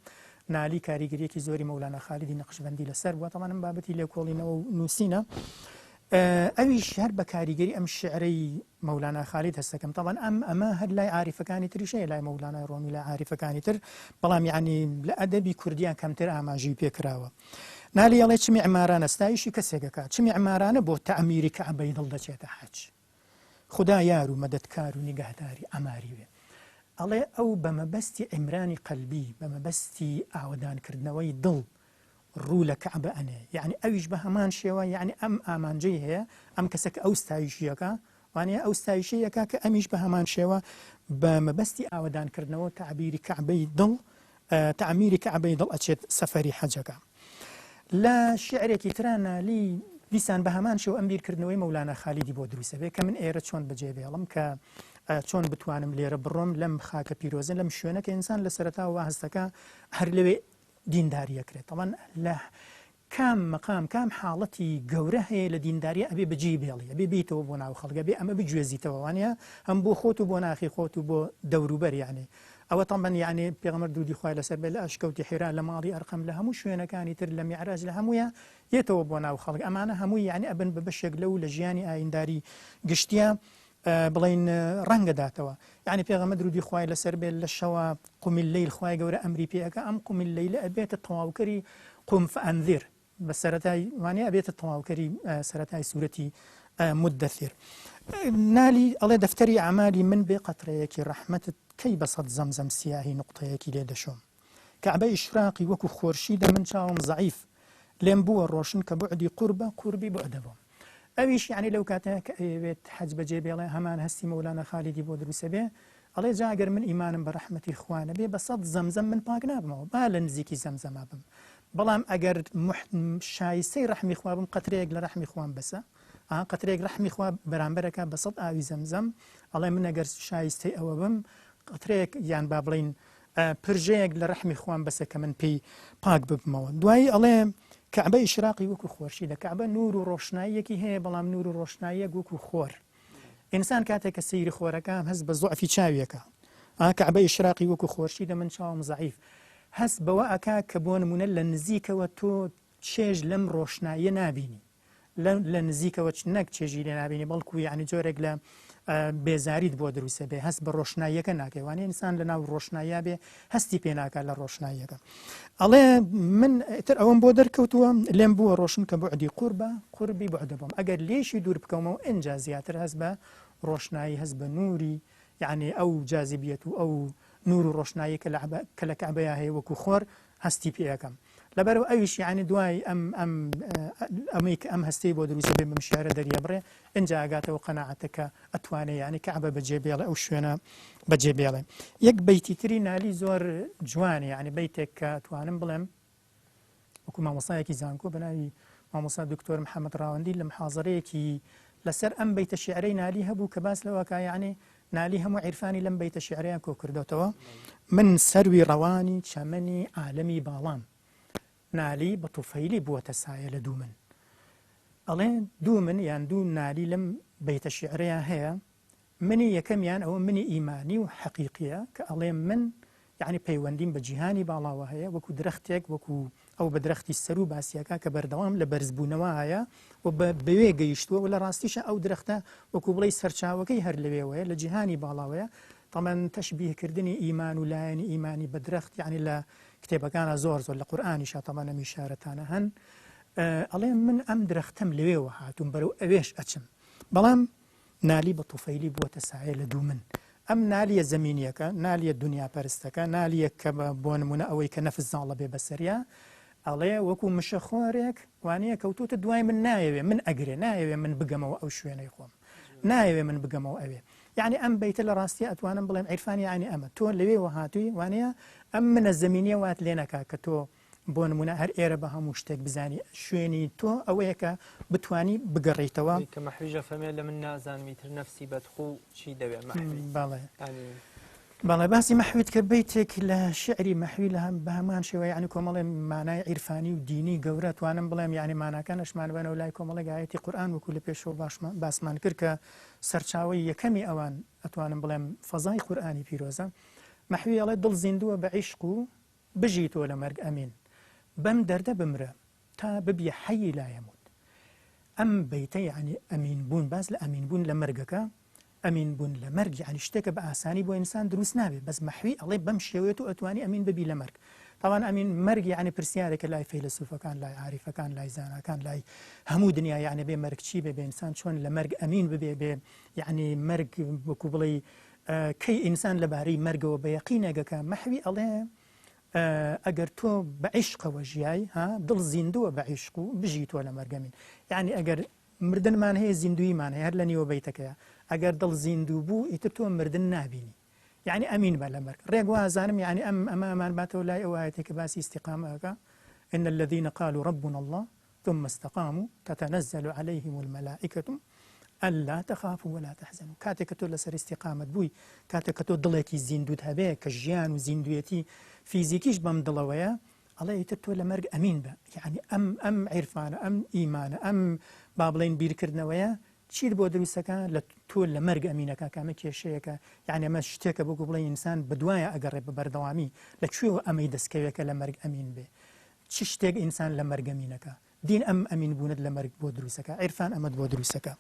نالی کاریگەریەکی زۆری مەولانا خالیدی نەقشبەندی لەسەر بووە تەمان ئەم بابەتی لێکۆڵینەوە و نووسینە ئەویش هەر بە کاریگەری ئەم شعرەی مەولانا خالید هەستەکەم تەڵەن ئەم ئەمە هەر لای عاریفەکانی تریش هەیە لای مەولانای ڕۆمی لای عاریفەکانی تر بەڵام یعنی لە ئەدەبی کوردیان کەمتر ئاماژەی پێکراوە نالی ئەڵێ چ میعمارانە ستایشی کەسێک ئەکا چ میعمارانە بۆ تەعمیری کەعبەی دڵ دەچێتە حەج خودا یار و مەدەدکار و نیگەهداری عەماری بێ ئەڵێ ئەو بە مەبەستی عیمرانی قەلبی بە مەبەستی ئاوەدانکردنەوەی دڵ ڕوو لە کەعبە ئەنێ یعنی ئەویش بە هەمان شێوە یعنی ئەم ئامانجەی هەیە ئەم کەسە کە ئەو ستایشیەکە وانە ئەو ستایشەی ئەکا کە ئەمیش بە هەمان شێوە بە مەبەستی ئاوەدانکردنەوە تەعبیری کەعبەی دڵ تەعمیری کەعبەی دڵ ئەچێت سەفەری حەجەکە. لە شیعرێکی ترا نالی دیسان بە هەمان شێوە ئەم بیرکردنەوەی مەولانا خالیدی بۆ دروستە بێ کە من ئێرە چۆن بەجێ بێڵم کە چۆن بتوانم لێرە بڕۆم لەم خاکە پیرۆزە لەم شوێنە کە ئینسان لە سەرەتاوە هەستەکە هەر لەوێ دینداری ئەکرێت تەڵەن لە کام مەقام کام حاڵەتی گەورە هەیە لە دینداریە ئەبێ بەجێی بێڵی ئەبێ بێیتەوە بۆ ناو خەڵک ئەبێ ئەمە بگوێزیتەوە وانە هەم بۆ خۆت و بۆ ناخی خۆت و بۆ دەوروبەر یعنی ئەوە تەمەن یعنی پێغەمبەر درودی خوای لەسەر بێ لە ئەشکەوتی حیرا لە ماڵی ئەرقەم لە هەموو شوێنەکانی تر لە میعراج لە هەموویە یەتەوە بۆ ناو خەڵک ئەمانە هەمووی یعنی ئەبن بە بەشێک لەو لە ژیانی ئاینداری گشتیە بڵین ڕەنگە داتەوە یعنی پێغەمبەر درودی خوای لەسەر بێت لە شەوە قم الليل خوای گەورە ئەمری پێ ئەکا ئەم قم الليل ئەبێتە تەواوکەری قم فأنذر بە سەرەتای وانەیە ئەبێتە تەواوکەری سەرەتای سورەتی مدثر نالی ئەڵێ دەفتەری ئەعمالی من بێ قەترەیەکی ڕەحمەتت کەی بە سەد زەمزەم سیاهی نوقتەیەکی لێ دەشۆم کەعبە ئیشراقی وەکو خۆرشیدە من چاوم زەعیف لێم بووە ڕۆشن کە بوعدی قوربە قوربی بوعدە بۆم ئەویش یعنی لەو کاتە کە ئەیەوێت حەج بەجێ بێڵێ هەمان هەستی مەولانا خالیدی بۆ دروستە بێ ئەڵێ جا ئەگەر من ئیمانم بە ڕەحمەتی خوا نەبێ بە سەد زەمزەم من پاک نابمەوە با لە نزیکی زەمزەما بم بەڵام ئەگەر شایستەی ڕەحمی خوا بم قەترەیەک لە ڕەحمی خوام بەسە ئا قەترەیەک ڕەحمی خوا بەرامبەرەکە بە سەد ئاوی زەمزەم ئەڵێ من ئەگەر شایستەی ئەوە بم قەترەیەک یان با بڵین پرژەیەک لە ڕەحمی خوام بەسە کە من پێی پاک ببمەوە. دوایی ئەڵێ، کەعبە ئیشراقی وەکو خۆرشیدە، کەعبە نوور و ڕۆشناییەکی هەیە، بەڵام نوور و ڕۆشناییەک وەکو خۆر. ئینسان کاتێک کە سەیری خۆرەکە هەست بە زوعفی چاویەکە. ئا کەعبە ئیشراقی وەکو خۆرشیدە من چاوم زەعیف. هەست بەوە ئەکا کە بۆ نموونە لە نزیکەوە تۆ چێژ لەم ڕۆشناییە نابینی. لە نزیکەوە نەک چێژی لێ نابینی بەڵکو یعنی جۆرێک لە بێزاریت بۆ دروستە بێ هەست بە ڕۆشناییەکە ناکەی وانە ئینسان لە ناو ڕۆشناییا بێ هەستی پێ ناکات لە ڕۆشناییەکە ئەڵێ من ئیتر ئەوەم بۆ دەرکەوتووە لێم بووە ڕۆشن کە بوعدی قوربە قوربی بوعدە بۆم ئەگەر لێشی دوور بکەومەوە ئینجا زیاتر هەست بە ڕۆشنایی هەست بە نوری یعنی ئەو جازبیەت و ئەو نور و ڕۆشنایی کە لە کەعبەیا هەیە وەکو خۆر هەستی پێ ئەکەم لەبەرئەوە ئەویش یانی دوای ئەم ئەم ئەمەی کە ئەم هەستەی بۆ دروست دەبێ بەم شیعرە دەریەبڕێ ئینجا ئەگاتەوە قەناعەتە کە ئەتوانێ یانی کەعبە بەجێ بێڵێ ئەو شوێنە بەجێ بێڵێ یەک بەیتی تری نالی زۆر جوانە یانی بەیتێک کە ئەتوانم بڵێم وەکو مامۆستایەکی زانکۆ بە ناوی مامۆستا دکتۆر محەممەد ڕاوەندی لە محازەرەیەکی لەسەر ئەم بەیتە شیعرەی نالی هەبوو کە باس لەوە کا یعنی. نالی هەموو عیرفانی لەم بەیتە شیعرەیا کۆ کردۆتەوە، من سەروی ڕەوانی چەمەنی عالەمی باڵام، نالی بە توفەیلی بووەتە سایە لە دوو من. ئەڵێ دوو من یان دوو نالی لەم بەیتە شیعرەیا هەیە، منی یەکەمیان ئەوە منی ئیمانی و حەقیقیە کە ئەڵێ من یەعنی پەیوەندیم بە جیهانی باڵاوە هەیە وەکو درەختێک وەکو ئەو بە درەختی سەروو باسیەکە کە بەردەوام لە بەرزبوونەوەیە و بە بەوێ گەیشتووە و لە ڕاستیشە ئەو درەختە وەکو بڵێی سەرچاوەکەی هەر لەوێوەیە لە جیهانی باڵاوەیە تەمەن تەشبیهکردنی ئیمان و لایەنی ئیمانی بە درەخت یعنی لە کتێبەکانە زۆر زۆر لە قورئانیشا تەمەن ئەم ئیشارەتانە هەن ئەڵێ من ئەم درەختەم لەوێوە هاتووم بەرەو ئەوێش ئەچم بەڵام نالی بە توفەیلی بووەتە سایە لە دوو من. ئەم نالیە زەمینیەکە، نالیە دونیا پەرستەکە، نالیە کە بۆ نموونە ئەوەی کە نەفس زاڵە بێ بەسەریا، ئەڵێ وەکوو مشەخۆرێک وانیە کەوتووتە دوای من نایەوێ من ئەگرێ، نایەوێ من بگەمەوە ئەو شوێنەی خۆم. نایەوێ من بگەمەوە ئەوێ. یەعنی ئەم بەیتە لە ڕاستیا ئەتوانم بڵێم عیرفان یەعنی ئەمە. تۆ لەوێوە هاتووی وانیە ئەم منە زەمینیە وات لێ نەکا کە تۆ بۆ نمونە هەر ئێرە بە هەموو شتێک بزانی شوێنی تۆ ئەوەیە کە بتانی بگەڕیتەوە کە مەحویژە فەرمێ لە من نازانم ئیتر نەفسی بەدخوو چی دەوێ مەحوی بەڵێ بەڵێ باسی مەحویت کە بیتێک لە شعری مەحوی لە هەم بە هەمان شێوە یعنی کۆمەڵێ مانای عیرفانی و دینی گەورە توانم بڵێم یعنی ماناکان ئەشمان بەنەوە لای کۆمەڵێک ئایەتی قورئان وەکو لە پێشەوە باشمان باسمان کرد کە سەرچاوەی یەکەمی ئەوان ئەتوانم بڵێم فەزای قورئانی پیرۆزە مەحوی ئەڵێ دڵ زیندووە بە عیشق و بژی تۆ لە مەرگ ئەمین بەم دەردە بمرە تا ببیە حەیی لا یەموت ئەم بەیتە یەعنی ئەمین بوون باس لە ئەمین بوون لە مەرگەکە ئەمین بوون لە مەرگ یەعنی شتێکە بە ئاسانی بۆ ئینسان دروست نابێ بەس مەحوی ئەڵێ بەم شێوەیە تۆ ئەتوانی ئەمین ببی لە مەرگ تاوان ئەمین مەرگ یەعنی پرسیارێکە لای فەیلەسوفەکان لای عاریفەکان لای زاناکان لای هەموو دنیا یەعنی بێ مەرگ چی بێ بێ ئینسان چۆن لە مەرگ ئەمین ببێ بێ یەعنی مەرگ وەکو بڵێی کەی ئینسان لەبارەی مەرگەوە بە یەقینێگەکە مەحوی ئەڵێ ئەگەر تۆ بە عیشقەوە ژیای ها دڵ زیندووە بە عیشق و بژی تۆ لە مەرگەمین یعنی ئەگەر مردنمان هەیە زیندویمان هەیە هەر لە نیوە بەیتەکەیە ئەگەر دڵ زیندوو بوو ئیتر تۆ مردن نابینی یعنی ئەمین بە لە مەرگ ڕێک وازانم یعنی ئەم ئەمە ئەمان باتەوە لای ئەو ئایەتێک کە باسی ئیستیقامەکە إن الذين قالوا ربنا الله ثم استقاموا تتنزل علیهم الملائکە الا تخافوا ولا تحزنوا کاتێک کە تۆ لەسەر ئیستیقامەت بووی کاتێک کە تۆ دڵێکی زیندوت هەبێ کە ژیان و زیندوێتی فیزیکیش بەم دڵەوەیە ئەڵێ ئیتر تۆ لە مەرگ ئەمین بە یعنی ئەم ئەم عیرفانە ئەم ئیمانە ئەم با بڵێین بیرکردنەوەیە چیت بۆ دروستەکە لە تۆ لە مەرگ ئەمینەکە کە ئەمە کێشەیەکە یعنی ئەمە شتێکە بۆ بڵێ ئینسان بەدوایە ئەگەڕێ بە بەردەوامی لە کوێوە ئەمەی دەستکەوێکە لە مەرگ ئەمین بێ چ شتێک ئینسان لە مەرگ ئەمینەکا؟ دین ئەم ئەمین بوونەت لە مەرگ بۆ دروسەکا، عیرفان ئەمەت بۆ دروسەکا.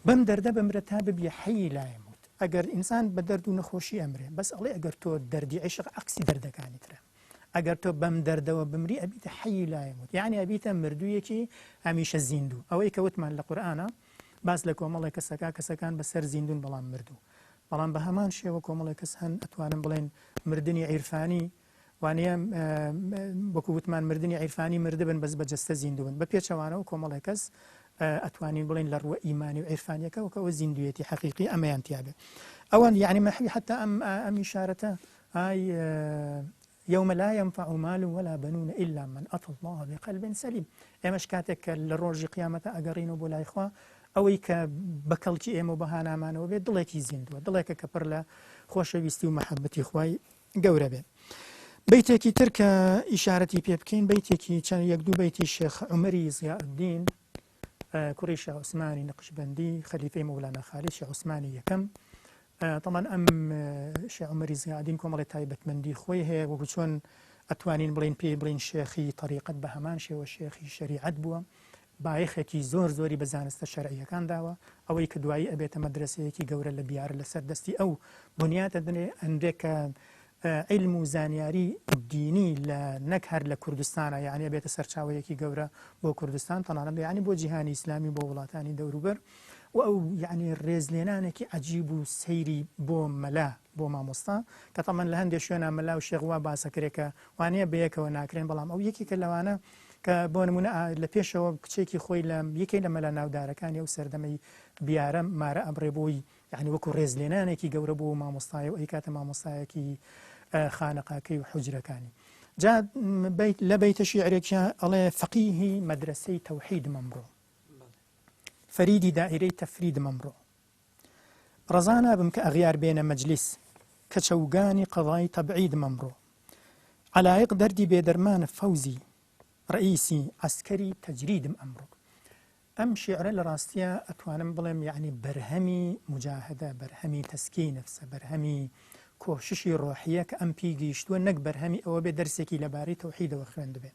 بەم دەردە بمرە تا ببیە حەی لا یەموت. ئەگەر ئینسان بە دەرد و نەخۆشی ئەمرێ، بەس ئەڵێ ئەگەر تۆ دەردی عیشق عەکسی دەردەکانی ترە. ئەگەر تۆ بەم دەردەوە بمری ئەبیتە حەی لا یەموت. یەعنی ئەبیتە مردوویەکی هەمیشە زیندوو. ئەوەی کە وتمان لە قورئانا باس لە کۆمەڵێک کەسەکا، کەسەکان بە سەر زیندوون بەڵام مردوو. بەڵام بە هەمان شێوە کۆمەڵێک کەس هەن ئەتوانم بڵێین مردنی عیرفانی وانەیە وەکو وتمان مردنی عیرفانی مردبن بەس بە جەستە زیندوون بە پێچەوانەوە کۆمەڵێک کەس ئەتوانین بڵێن لە ڕووە ئیمانی و عیرفانیەکە وەکە ئەوە زیندوێتی حەقیقی ئەمەیان تیاابێ ئەوان یعنی مەحوی حتا ئەم ئەم ئیشارەتە ئای يوم لا ينفع مال ولا بنون إلا من أتى الله بقلب سليم ئێمەش کاتێک کە لە ڕۆژی قیامەتە ئەگەڕینەوە بۆ لای خوا ئەوەی کە بە کەڵکی ئێمە و بەهانامانەوە بێت دڵێکی زیندووە دڵێکە کە پڕ لە خۆشەویستی و مەحەبەتی خوای گەورە بێ. بەیتێکی تر کە ئیشارەتی پێ بکەین بەیتێکی چەند یەک دوو بەیتی شێخ عومەری زیاءالدین کوڕی شێخ عوسمانی نەقشبەندی خەلیفەی مەولانا خالید شێخ عوسمانی یەکەم تەمان ئەم شێخ عومەری زیاءالدین کۆمەڵی تایبەتمەندی خۆی هەیە وەکو چۆن ئەتوانین بڵین پێی بڵین شێخی تەریقەت بە هەمان شێوە شێخی شەریعەت بووە بایەخێکی زۆر زۆری بە زانستە شەرعییەکان داوە، ئەوەی کە دوایی ئەبێتە مەدرەسەیەکی گەورە لە بیارە لەسەر دەستی ئەو بنیات ئەدرێ ئەنرێ کە عیلم و زانیاری دینی لە نەک هەر لە کوردستانە یعنی ئەبێتە سەرچاوەیەکی گەورە بۆ کوردستان تەنانەت یعنی بۆ جیهانی ئیسلامی بۆ وڵاتانی دەوروبەر و ئەو یعنی ڕێزلێنانێکی عەجیب و سەیری بۆ مەلا بۆ مامۆستا کە تەمەن لە هەندێک شوێنە مەلا و شێخ وا باسەکرێ کە وانەیە بەیەکەوە ناکرێن بەڵام ئەو یەکێکە لەوانە کە بۆ نمونە لە پێشەوە کچێکی خۆی لە یەکێک لە مەلا ناودارەکانی ئەو سەردەمەی بیارە مارە ئەبڕێ بۆی یعنی وەکو ڕێزلێنانێکی گەورە بۆ مامۆستایە و ئەیکاتە مامۆستایەکی خانەقاکەی و حوجرەکانی جا لە بەیتە شیعرێکیا ئەڵێ فەقیهی مەدرەسەی تەوحید مەمڕۆ فەریدی دائیرەی تەفرید مەمڕۆ. ڕەزا نابم کە ئەغیار بێنە مەجلیس کە چەوگانی قەزای تەبعیدم ئەمڕۆ عەلایق دەردی بێدەرمانە فەوزی ڕەئیسی عەسکەری تەجریدم ئەمڕۆ. ئەم شیعرە لە ڕاستیا ئەتوانم بڵێم یەعنی بەرهەمی موجاهەدە، بەرهەمی تەزکیەی نەفسە، بەرهەمی کۆششی ڕۆحییە کە ئەم پێی گەیشتووە نەک بەرهەمی ئەوە بێ دەرسێکی لەبارەی تەوحیدەوە خوێندبێ.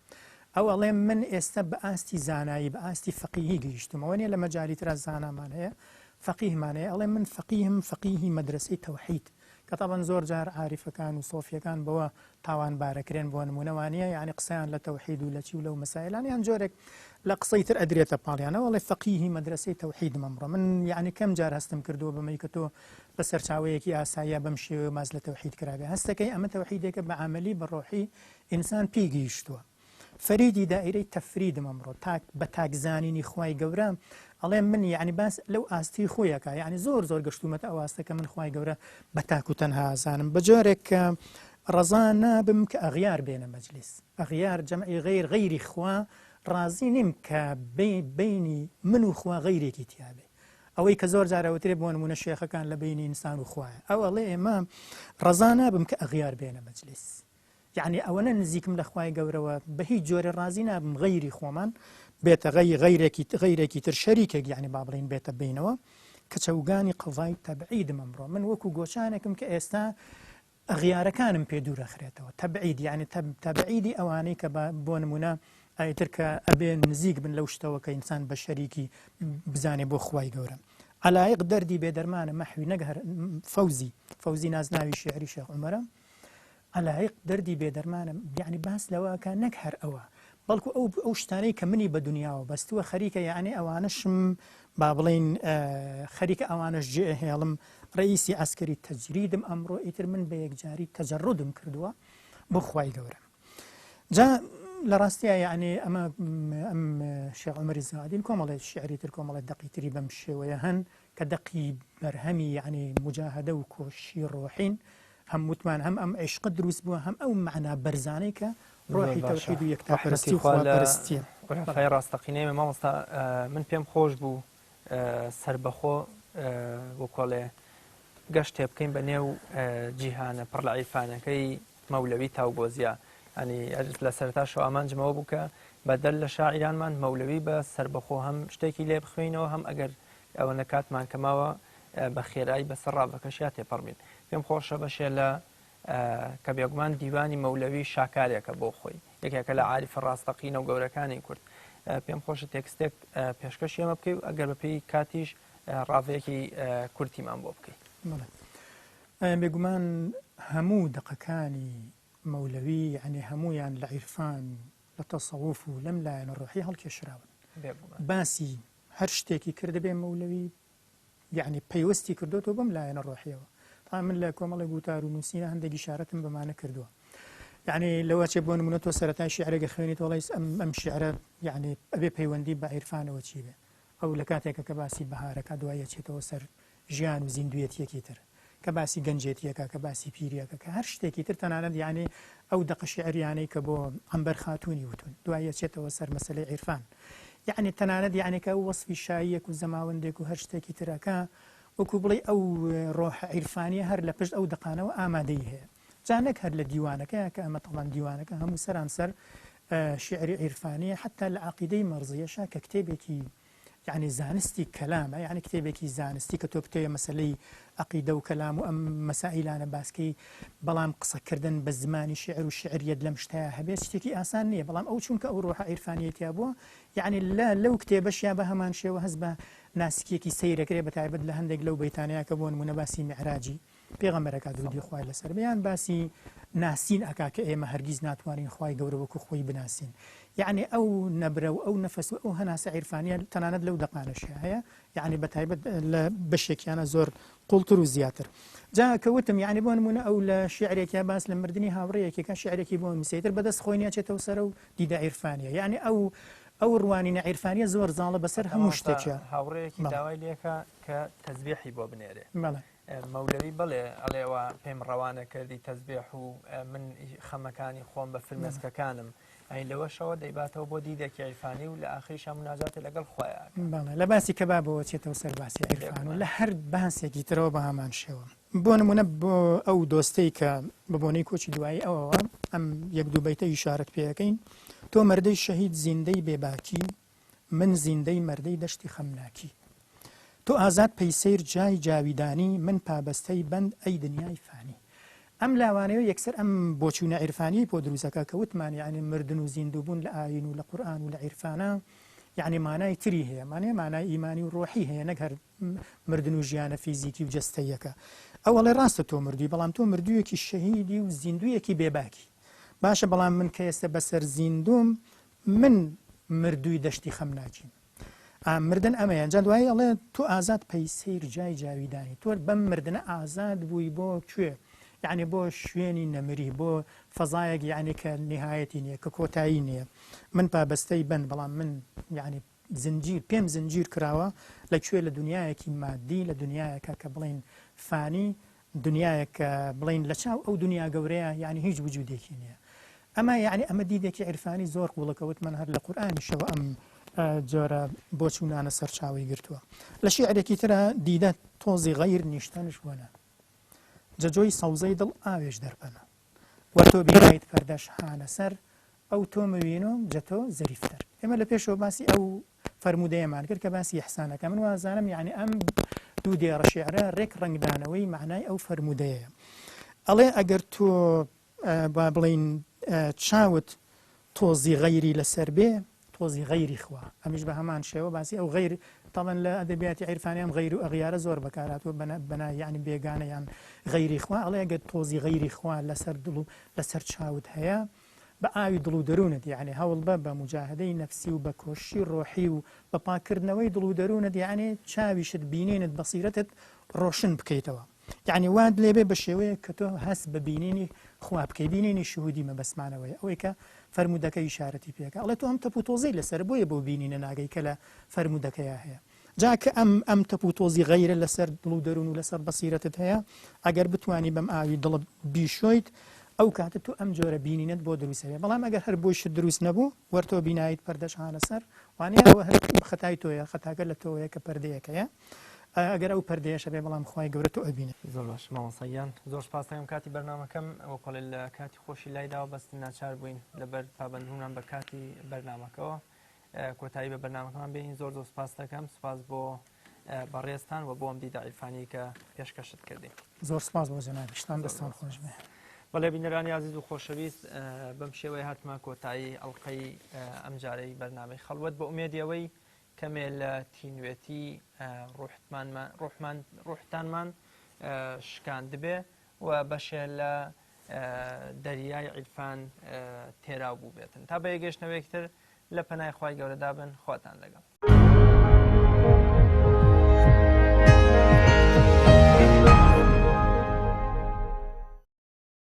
ئەو ئەڵێ من ئێستا بە ئاستی زانایی، بە ئاستی فەقیهی گەیشتووم. ئەوە نییە لە مەجالی ترا زانامان هەیە، فەقیهمان هەیە، ئەڵێ من فەقیهم، فەقیهی مەدرەسەی تەوحید. کە تەبعەن زۆر جار عاریفەکان و سۆفیەکان بەوە تاوانبارەکرێن بۆ نمونە وانیە یانی قسەیان لە تەوحید و لە چی و لەو مەسایلان یان جۆرێک لە قسەی تر ئەدرێتە پاڵیانەوە ئەڵێ فەقیهی مەدرەسەی تەوحیدم ئەمڕۆ من یانی کەم جار هەستم کردووە بەمەی کە تۆ بە سەرچاوەیەکی ئاساییە بەم شێوەیە باس لە تەوحید کرابێ هەستەکەی ئەمە تەوحیدێکە بە عەمەلی بە ڕۆحی ئینسان پێی گەیشتووە. فەریدی دائیرەی تەفریدم ئەمڕۆ تاک بە تاک زانینی خوای گەورە ئەڵێم من یعنی باس لەو ئاستی خۆی ئەکا یعنی زۆر زۆر گەشتومەتە ئەو ئاستە کە من خوای گەورە بە تاک و تەنها ئەزانم بە جۆرێک کە ڕەزا نابم کە ئەغیار بێنە مەجلیس ئەغیار جەمعی غەیر غەیری خوا ڕازی نیم کە بینی من و خوا غەیرێکی تیابێ ئەوەی کە زۆر جار ئەوترێ بۆ نمونە شێخەکان لە بینی ئینسان و خوایە ئەو ئەڵێ ئێمە ڕەزا نابم کە ئەغیار بێنە مەجلیس یەعنی ئەوەنە نزیکم لە خوای گەورەوە بە هیچ جۆرێ ڕازی نابم غەیری خۆمان بێتە غەی غەیرێکی غەیرێکی تر شەریکێک یعنی با بڵین بێتە بینەوە کە چەوگانی قەزای تەبعیدم ئەمڕۆ من وەکو گۆچانێکم کە ئێستا ئەغیارەکانم پێ دوورەخرێتەوە تەبعید یعنی تەبعیدی ئەوانەی کە بۆ نمونە ئایتر کە ئەبێ نزیک بن لەو شتەوە کە ئینسان بە شەریکی بزانێ بۆ خوای گەورە عەلایق دەردی بێدەرمانە مەحوی نەک هەر فەوزی فەوزی نازناوی شعری شێخ عومەرە عەلایق دەردی بێ دەرمانە یەعنی باس لەوە ئەکا نەک هەر ئەوە بەڵکو ئەو ئەو شتانەی کە منی بە دنیاوە بەستووە خەریکە یەعنی ئەوانەشم با بڵێین خەریکە ئەوانەش جێ ئەهێڵم ڕئیسی عەسکەری تەجریدم ئەمڕۆ ئیتر من بە یەکجاری تەجەڕودم کردووە بۆ خوای گەورە جا لە ڕاستیا یعنی ئەمە ئەم شێخ عومەری زاهدین کۆمەڵێک شعری تر کۆمەڵێک دەقی تری بەم شێوەیە هەن کە دەقی بەرهەمی یعنی مجاهدە و کۆششی ڕۆحین هەم وتمان هەم ئەم عیشقە دروست بووە هەم ئەو مەعنا بەرزانەی کە ڕۆحی تەوحید و یەکتاپەرستی و خواپەرستیە. ڕەفای ڕاستەقینەی مامۆستا من پێم خۆش بوو سەربەخۆ وەکۆڵێ گەشتێ بکەین بە نێو جیهانە پڕ لە عیرفانەکەی مەولەوی تاوگۆزیە ئەنی لە سەرتاشەوە ئامانجمەوە بوو کە بەدەر لە شاعیرانمان مەولەوی بە سەربەخۆ هەم شتێکی لێ بخوێینەوە هەم ئەگەر ئەوەنە کاتمان کەماوە بە خێرایی بەسەر ڕاڤەکەشیا تێپەڕ بین. پێم خۆشە بەشێ لە کە بێگومان دیوانی مەولەوی شاکارێکە بۆ خۆی، یەکێکە لە عاریفە ڕاستەقینە و گەورەکانی کورد. پێم خۆشە تێکستێک پێشکەشی ئێمە بکەی و ئەگەر بەپێی کاتیش ڕاڤەیەکی کورتیمان بۆ بکەی. بەڵێ. بێگومان هەموو دەقەکانی مەولەوی یەعنی هەموویان لە عیرفان و لە تەسەوف و لەم لایەنە ڕۆحیە هەڵکێشراون. باسی هەر شتێکی کردبێ مەولەوی یەعنی پەیوەستی کردۆتەوە بەم لایەنە ڕۆحیەوە. تەبعەن من لە کۆمەڵێک وتار و نووسینە هەندێک ئیشارەتم بەمانە کردووە. یەعنی لەوە چێ بۆ نمونە تۆ سەرەتای شیعرێک ئەخوێنیتەوە ئەڵێی ئەم ئەم شیعرە یەعنی ئەبێ پەیوەندی بە عیرفانەوە چی بێ. ئەو لە کاتێکە کە باسی بەهارەکە دوایی ئەچێتەوە سەر ژیان و زیندوویەتییەکی تر. کە باسی گەنجێتییەکە، کە باسی پیرییەکە، کە هەر شتێکی تر تەنانەت یەعنی ئەو دەقە شیعرییانەی کە بۆ عەنبەر خاتوونی وتوون دوایی ئەچێتەوە سەر مەسەلەی عیرفان. یەعنی تەنانەت یەعنی کە ئەو وەسفی شاییەک و زەماوەندێک و هەر شتێکی تر ئەکا وەکوو بڵێی ئەو ڕۆحە عیرفانییە هەر لە پشت ئەو دەقانەوە ئامادەیی هەیە. جا نەک هەر لە دیوانەکەیا کە ئەمە تەبعەن دیوانەکە هەموو سەرانسەر شیعری عیرفانییە حەتتا لە عەقیدەی مەرزییەشا کە کتێبێکی یەعنی زانستی کەلامە، یەعنی کتێبێکی زانستی کە تۆ بتەوێ مەسەلەی عەقیدە و کەلام و ئەم مەسائیلانە باس کەی، بەڵام قسەکردن بە زمانی شیعر و شیعریەت لەم شتەیا هەبێت شتێکی ئاسان نییە، بەڵام ئەو چونکە ئەو ڕۆحە عیرفانیەی تیا بووە، یەعنی لە لەو کتێبەشیا بە هەمان شێوە هەست بە ناسکییەکی سەیر ئەکرێ بە تایبەت لە هەندێک لەو بەیتانەیا کە بۆ نموونە باسی میعراجی پێغەمبەر ئەکا درودی خوای لەسەر بێ یان باسی ناسین ئەکا کە ئێمە هەرگیز ناتوانین خوای گەورە وەکو خۆی بناسین یەعنی ئەو نەبرە و ئەو نەفەس و ئەو هەناسە عیرفانیە تەنانەت لەو دەقانەشیا هەیە یەعنی بە تایبەت لە بەشێکیانە زۆر قوڵتر و زیاتر جا کە وتم یەعنی بۆ نمونە ئەو لە شیعرێکیا باس لە مردنی هاوڕێیەکێکە شیعرێکی بۆ نووسێتر بەدەست خۆی نیاچێتەوە سەرە و دیدە عیرفانیە یەعنی ئەو ئەو ڕوانینە عیرفانیە زۆر زاڵە بەسەر هەموو شتێکیا. هاوڕێیەکی داوای لێکا کە تەزبیحی بۆ بنێرێ. مەولەوی بەڵێ ئەڵێ وا پێم ڕەوانە کردی تەزبێح و من خەمەکانی خۆم بە فرمێسکەکانم. ئەی لەوەشەوە دەیباتەوە بۆ دیدێکی عیرفانی و لە ئاخریشا موناجاتێ لەگەڵ خوایا ئەکا. بەڵێ لە باسی کەبابەوە چێتەوە سەر باسی عیرفان و لە هەر باسێکی ترەوە بە هەمان شێوە. بۆ نموونە بۆ ئەو دۆستەی کە بە بۆنەی کۆچی دوایی ئەوەوە ئەم یەک دوو بەیتە ئیشارەت پێ ئەکەین، تۆ مەردەی شەهید زیندەی بێباکی، من زیندەی مەردەی دەشتی خەمناکی. تۆ ئازاد پەی سەیر جای جاویدانی من پابەستەی بەند ئەی دنیای فانی. ئەم لاوانەیە یەکسەر ئەم بۆچوونە عیرفانیەی پۆ دروست ئەکا کە وتمان یەعنی مردن و زیندوو بوون لە ئایین و لە قورئان و لە عیرفانا یەعنی مانای تری هەیە مانای مانای ئیمانی و ڕۆحی هەیە نەک هەر مردن و ژیانە فیزیکی و جەستەیەکە. ئەو ئەڵێ ڕاستە تۆ مردووی بەڵام تۆ مردوویەکی شەهیدی و زیندوویەکی بێباکی. باشە بەڵام من کە ئێستە بەسەر زیندووم من مردووی دەشتی خەمناکیم. ئا مردن ئەمەیە جا دوایی ئەڵێ تۆ ئازاد پەی سەیر جای جاویدانی تۆ بەم مردنە ئازاد بووی بۆ کوێ یعنی بۆ شوێنی نەمری بۆ فەزایەک یعنی کە نهایەتی نییە کە کۆتایی نییە من پابەستەی بن بەڵام من یعنی زنجیر پێم زنجیر کراوە لە کوێ لە دنیایەکی مادی لە دنیایەکە کە بڵین فانی دنیایەک کە بڵێین لە چاو ئەو دنیا گەورەیە یعنی هیچ وجودێکی نییە ئەمە یعنی ئەمە دیدێکی عیرفانی زۆر قوڵە کە وتمان هەر لە قورئانیشەوە ئەم جۆرە بۆچوونانە سەرچاوەی گرتووە لە شیعرێکی ترە دیدە تۆزی غەیر نیشتەنش وەنە جەجۆی سەوزەی دڵ ئاوێش دەرپەنە وە تۆ بینایت پەردەش هانە سەر ئەو تۆ موینۆ جە تۆ زەریفتر. ئێمە لە پێشەوە باسی ئەو فەرموودەیەمان کرد کە باسی ئیحسانەکە من وازانم یعنی ئەم دوو دێڕە شیعرە ڕێک ڕەنگدانەوەی مەعنای ئەو فەرموودەیە ئەڵێ ئەگەر تۆ با بڵین چاوت تۆزی غەیری لەسەر بێ تۆزی غەیری خوا ئەمیش بە هەمان شێوە باسی ئەو غەیر تەڵەن لە ئەدەبیاتی عیرفانی ئەم غەیر و ئەغیارە زۆر بەکارهاتووە بەنا یعنی بێگانە یان غەیری خوا ئەڵێ ئەگەر تۆزی غەیری خوا لەسەر دڵ و لەسەر چاوت هەیە بە ئاوی دڵ و دەروونت یەعنی هەوڵ بە بە موجاهەدەی نەفسی و بە کۆششی ڕۆحی و بە پاککردنەوەی دڵ و دەروونت یەعنی چاویشت بینینت بەسیرەتت ڕۆشن بکەیتەوە یەعنی وات لێبێ بە شێوەیەک کە تۆ هەست بە بینینی خوا بکەی بینینی شهودی مەبەستمانەوەیە ئەوەی کە فەرموودەکە ئیشارەتی پێکە ئەڵێ تۆ ئەم تەپ و تۆزەی لەسەر بۆیە بەو بینینە ناگەی کە لە فەرموودەکەیا هەیە جا کە ئەم ئەم تەپ و تۆزی غەیرە لەسەر دڵ و دەروون و لەسەر بەسیرەتت هەیە، ئەگەر بتوانی بەم ئاوی دڵت بیشۆیت، ئەو کاتە تۆ ئەم جۆرە بینینەت بۆ دروست ئەبێ. بەڵام ئەگەر هەر بۆیشت دروست نەبوو، وەر تۆ بینایت پەردەش هانە سەر، وانیە ئەوە هەر خەتای تۆیە، خەتاکە لە تۆوەیە کە پەردەیەک هەیە. ئەگەر ئەو پەردەیەش هەبێ بەڵام خوای گەورە تۆ ئەبینێ. زۆر باش مامۆستا گیان زۆر سپاس دەکەم کاتی بەرنامەکەم وەکۆڵێ لە کاتی خۆشی لای داوە بەس ناچار بووین لەبەر پابەندبوونمان بە کاتی بەرنامەکەوە کۆتایی بە بەرنامەکەمان بێنین زۆر زۆر سپاس دەکەم سپاس بۆ بەڕێزتان و بۆ ئەم دیدە عیرفانی کە پێشکەشت کردین زۆر سپاس بۆ جەنابیشتان دەستان خۆش بێ. بەڵێ بینەرانی ئازیز و خۆشەویست بەم شێوەیە هاتمە کۆتایی ئەڵلقەی ئەمجارەی بەرنامەی خەڵوەت بە ئومێدی ئەوەی کەمێ لە تینوێتی ڕۆحمان ڕۆحتانمان شکاندبێ و بەشێ لە دەریای عیرفان تێراو بووبێتن تا بە یەکگەشتنەوەیەکی تر لە پەنای خوای گەورەدا بن خواتان لەگەڵ.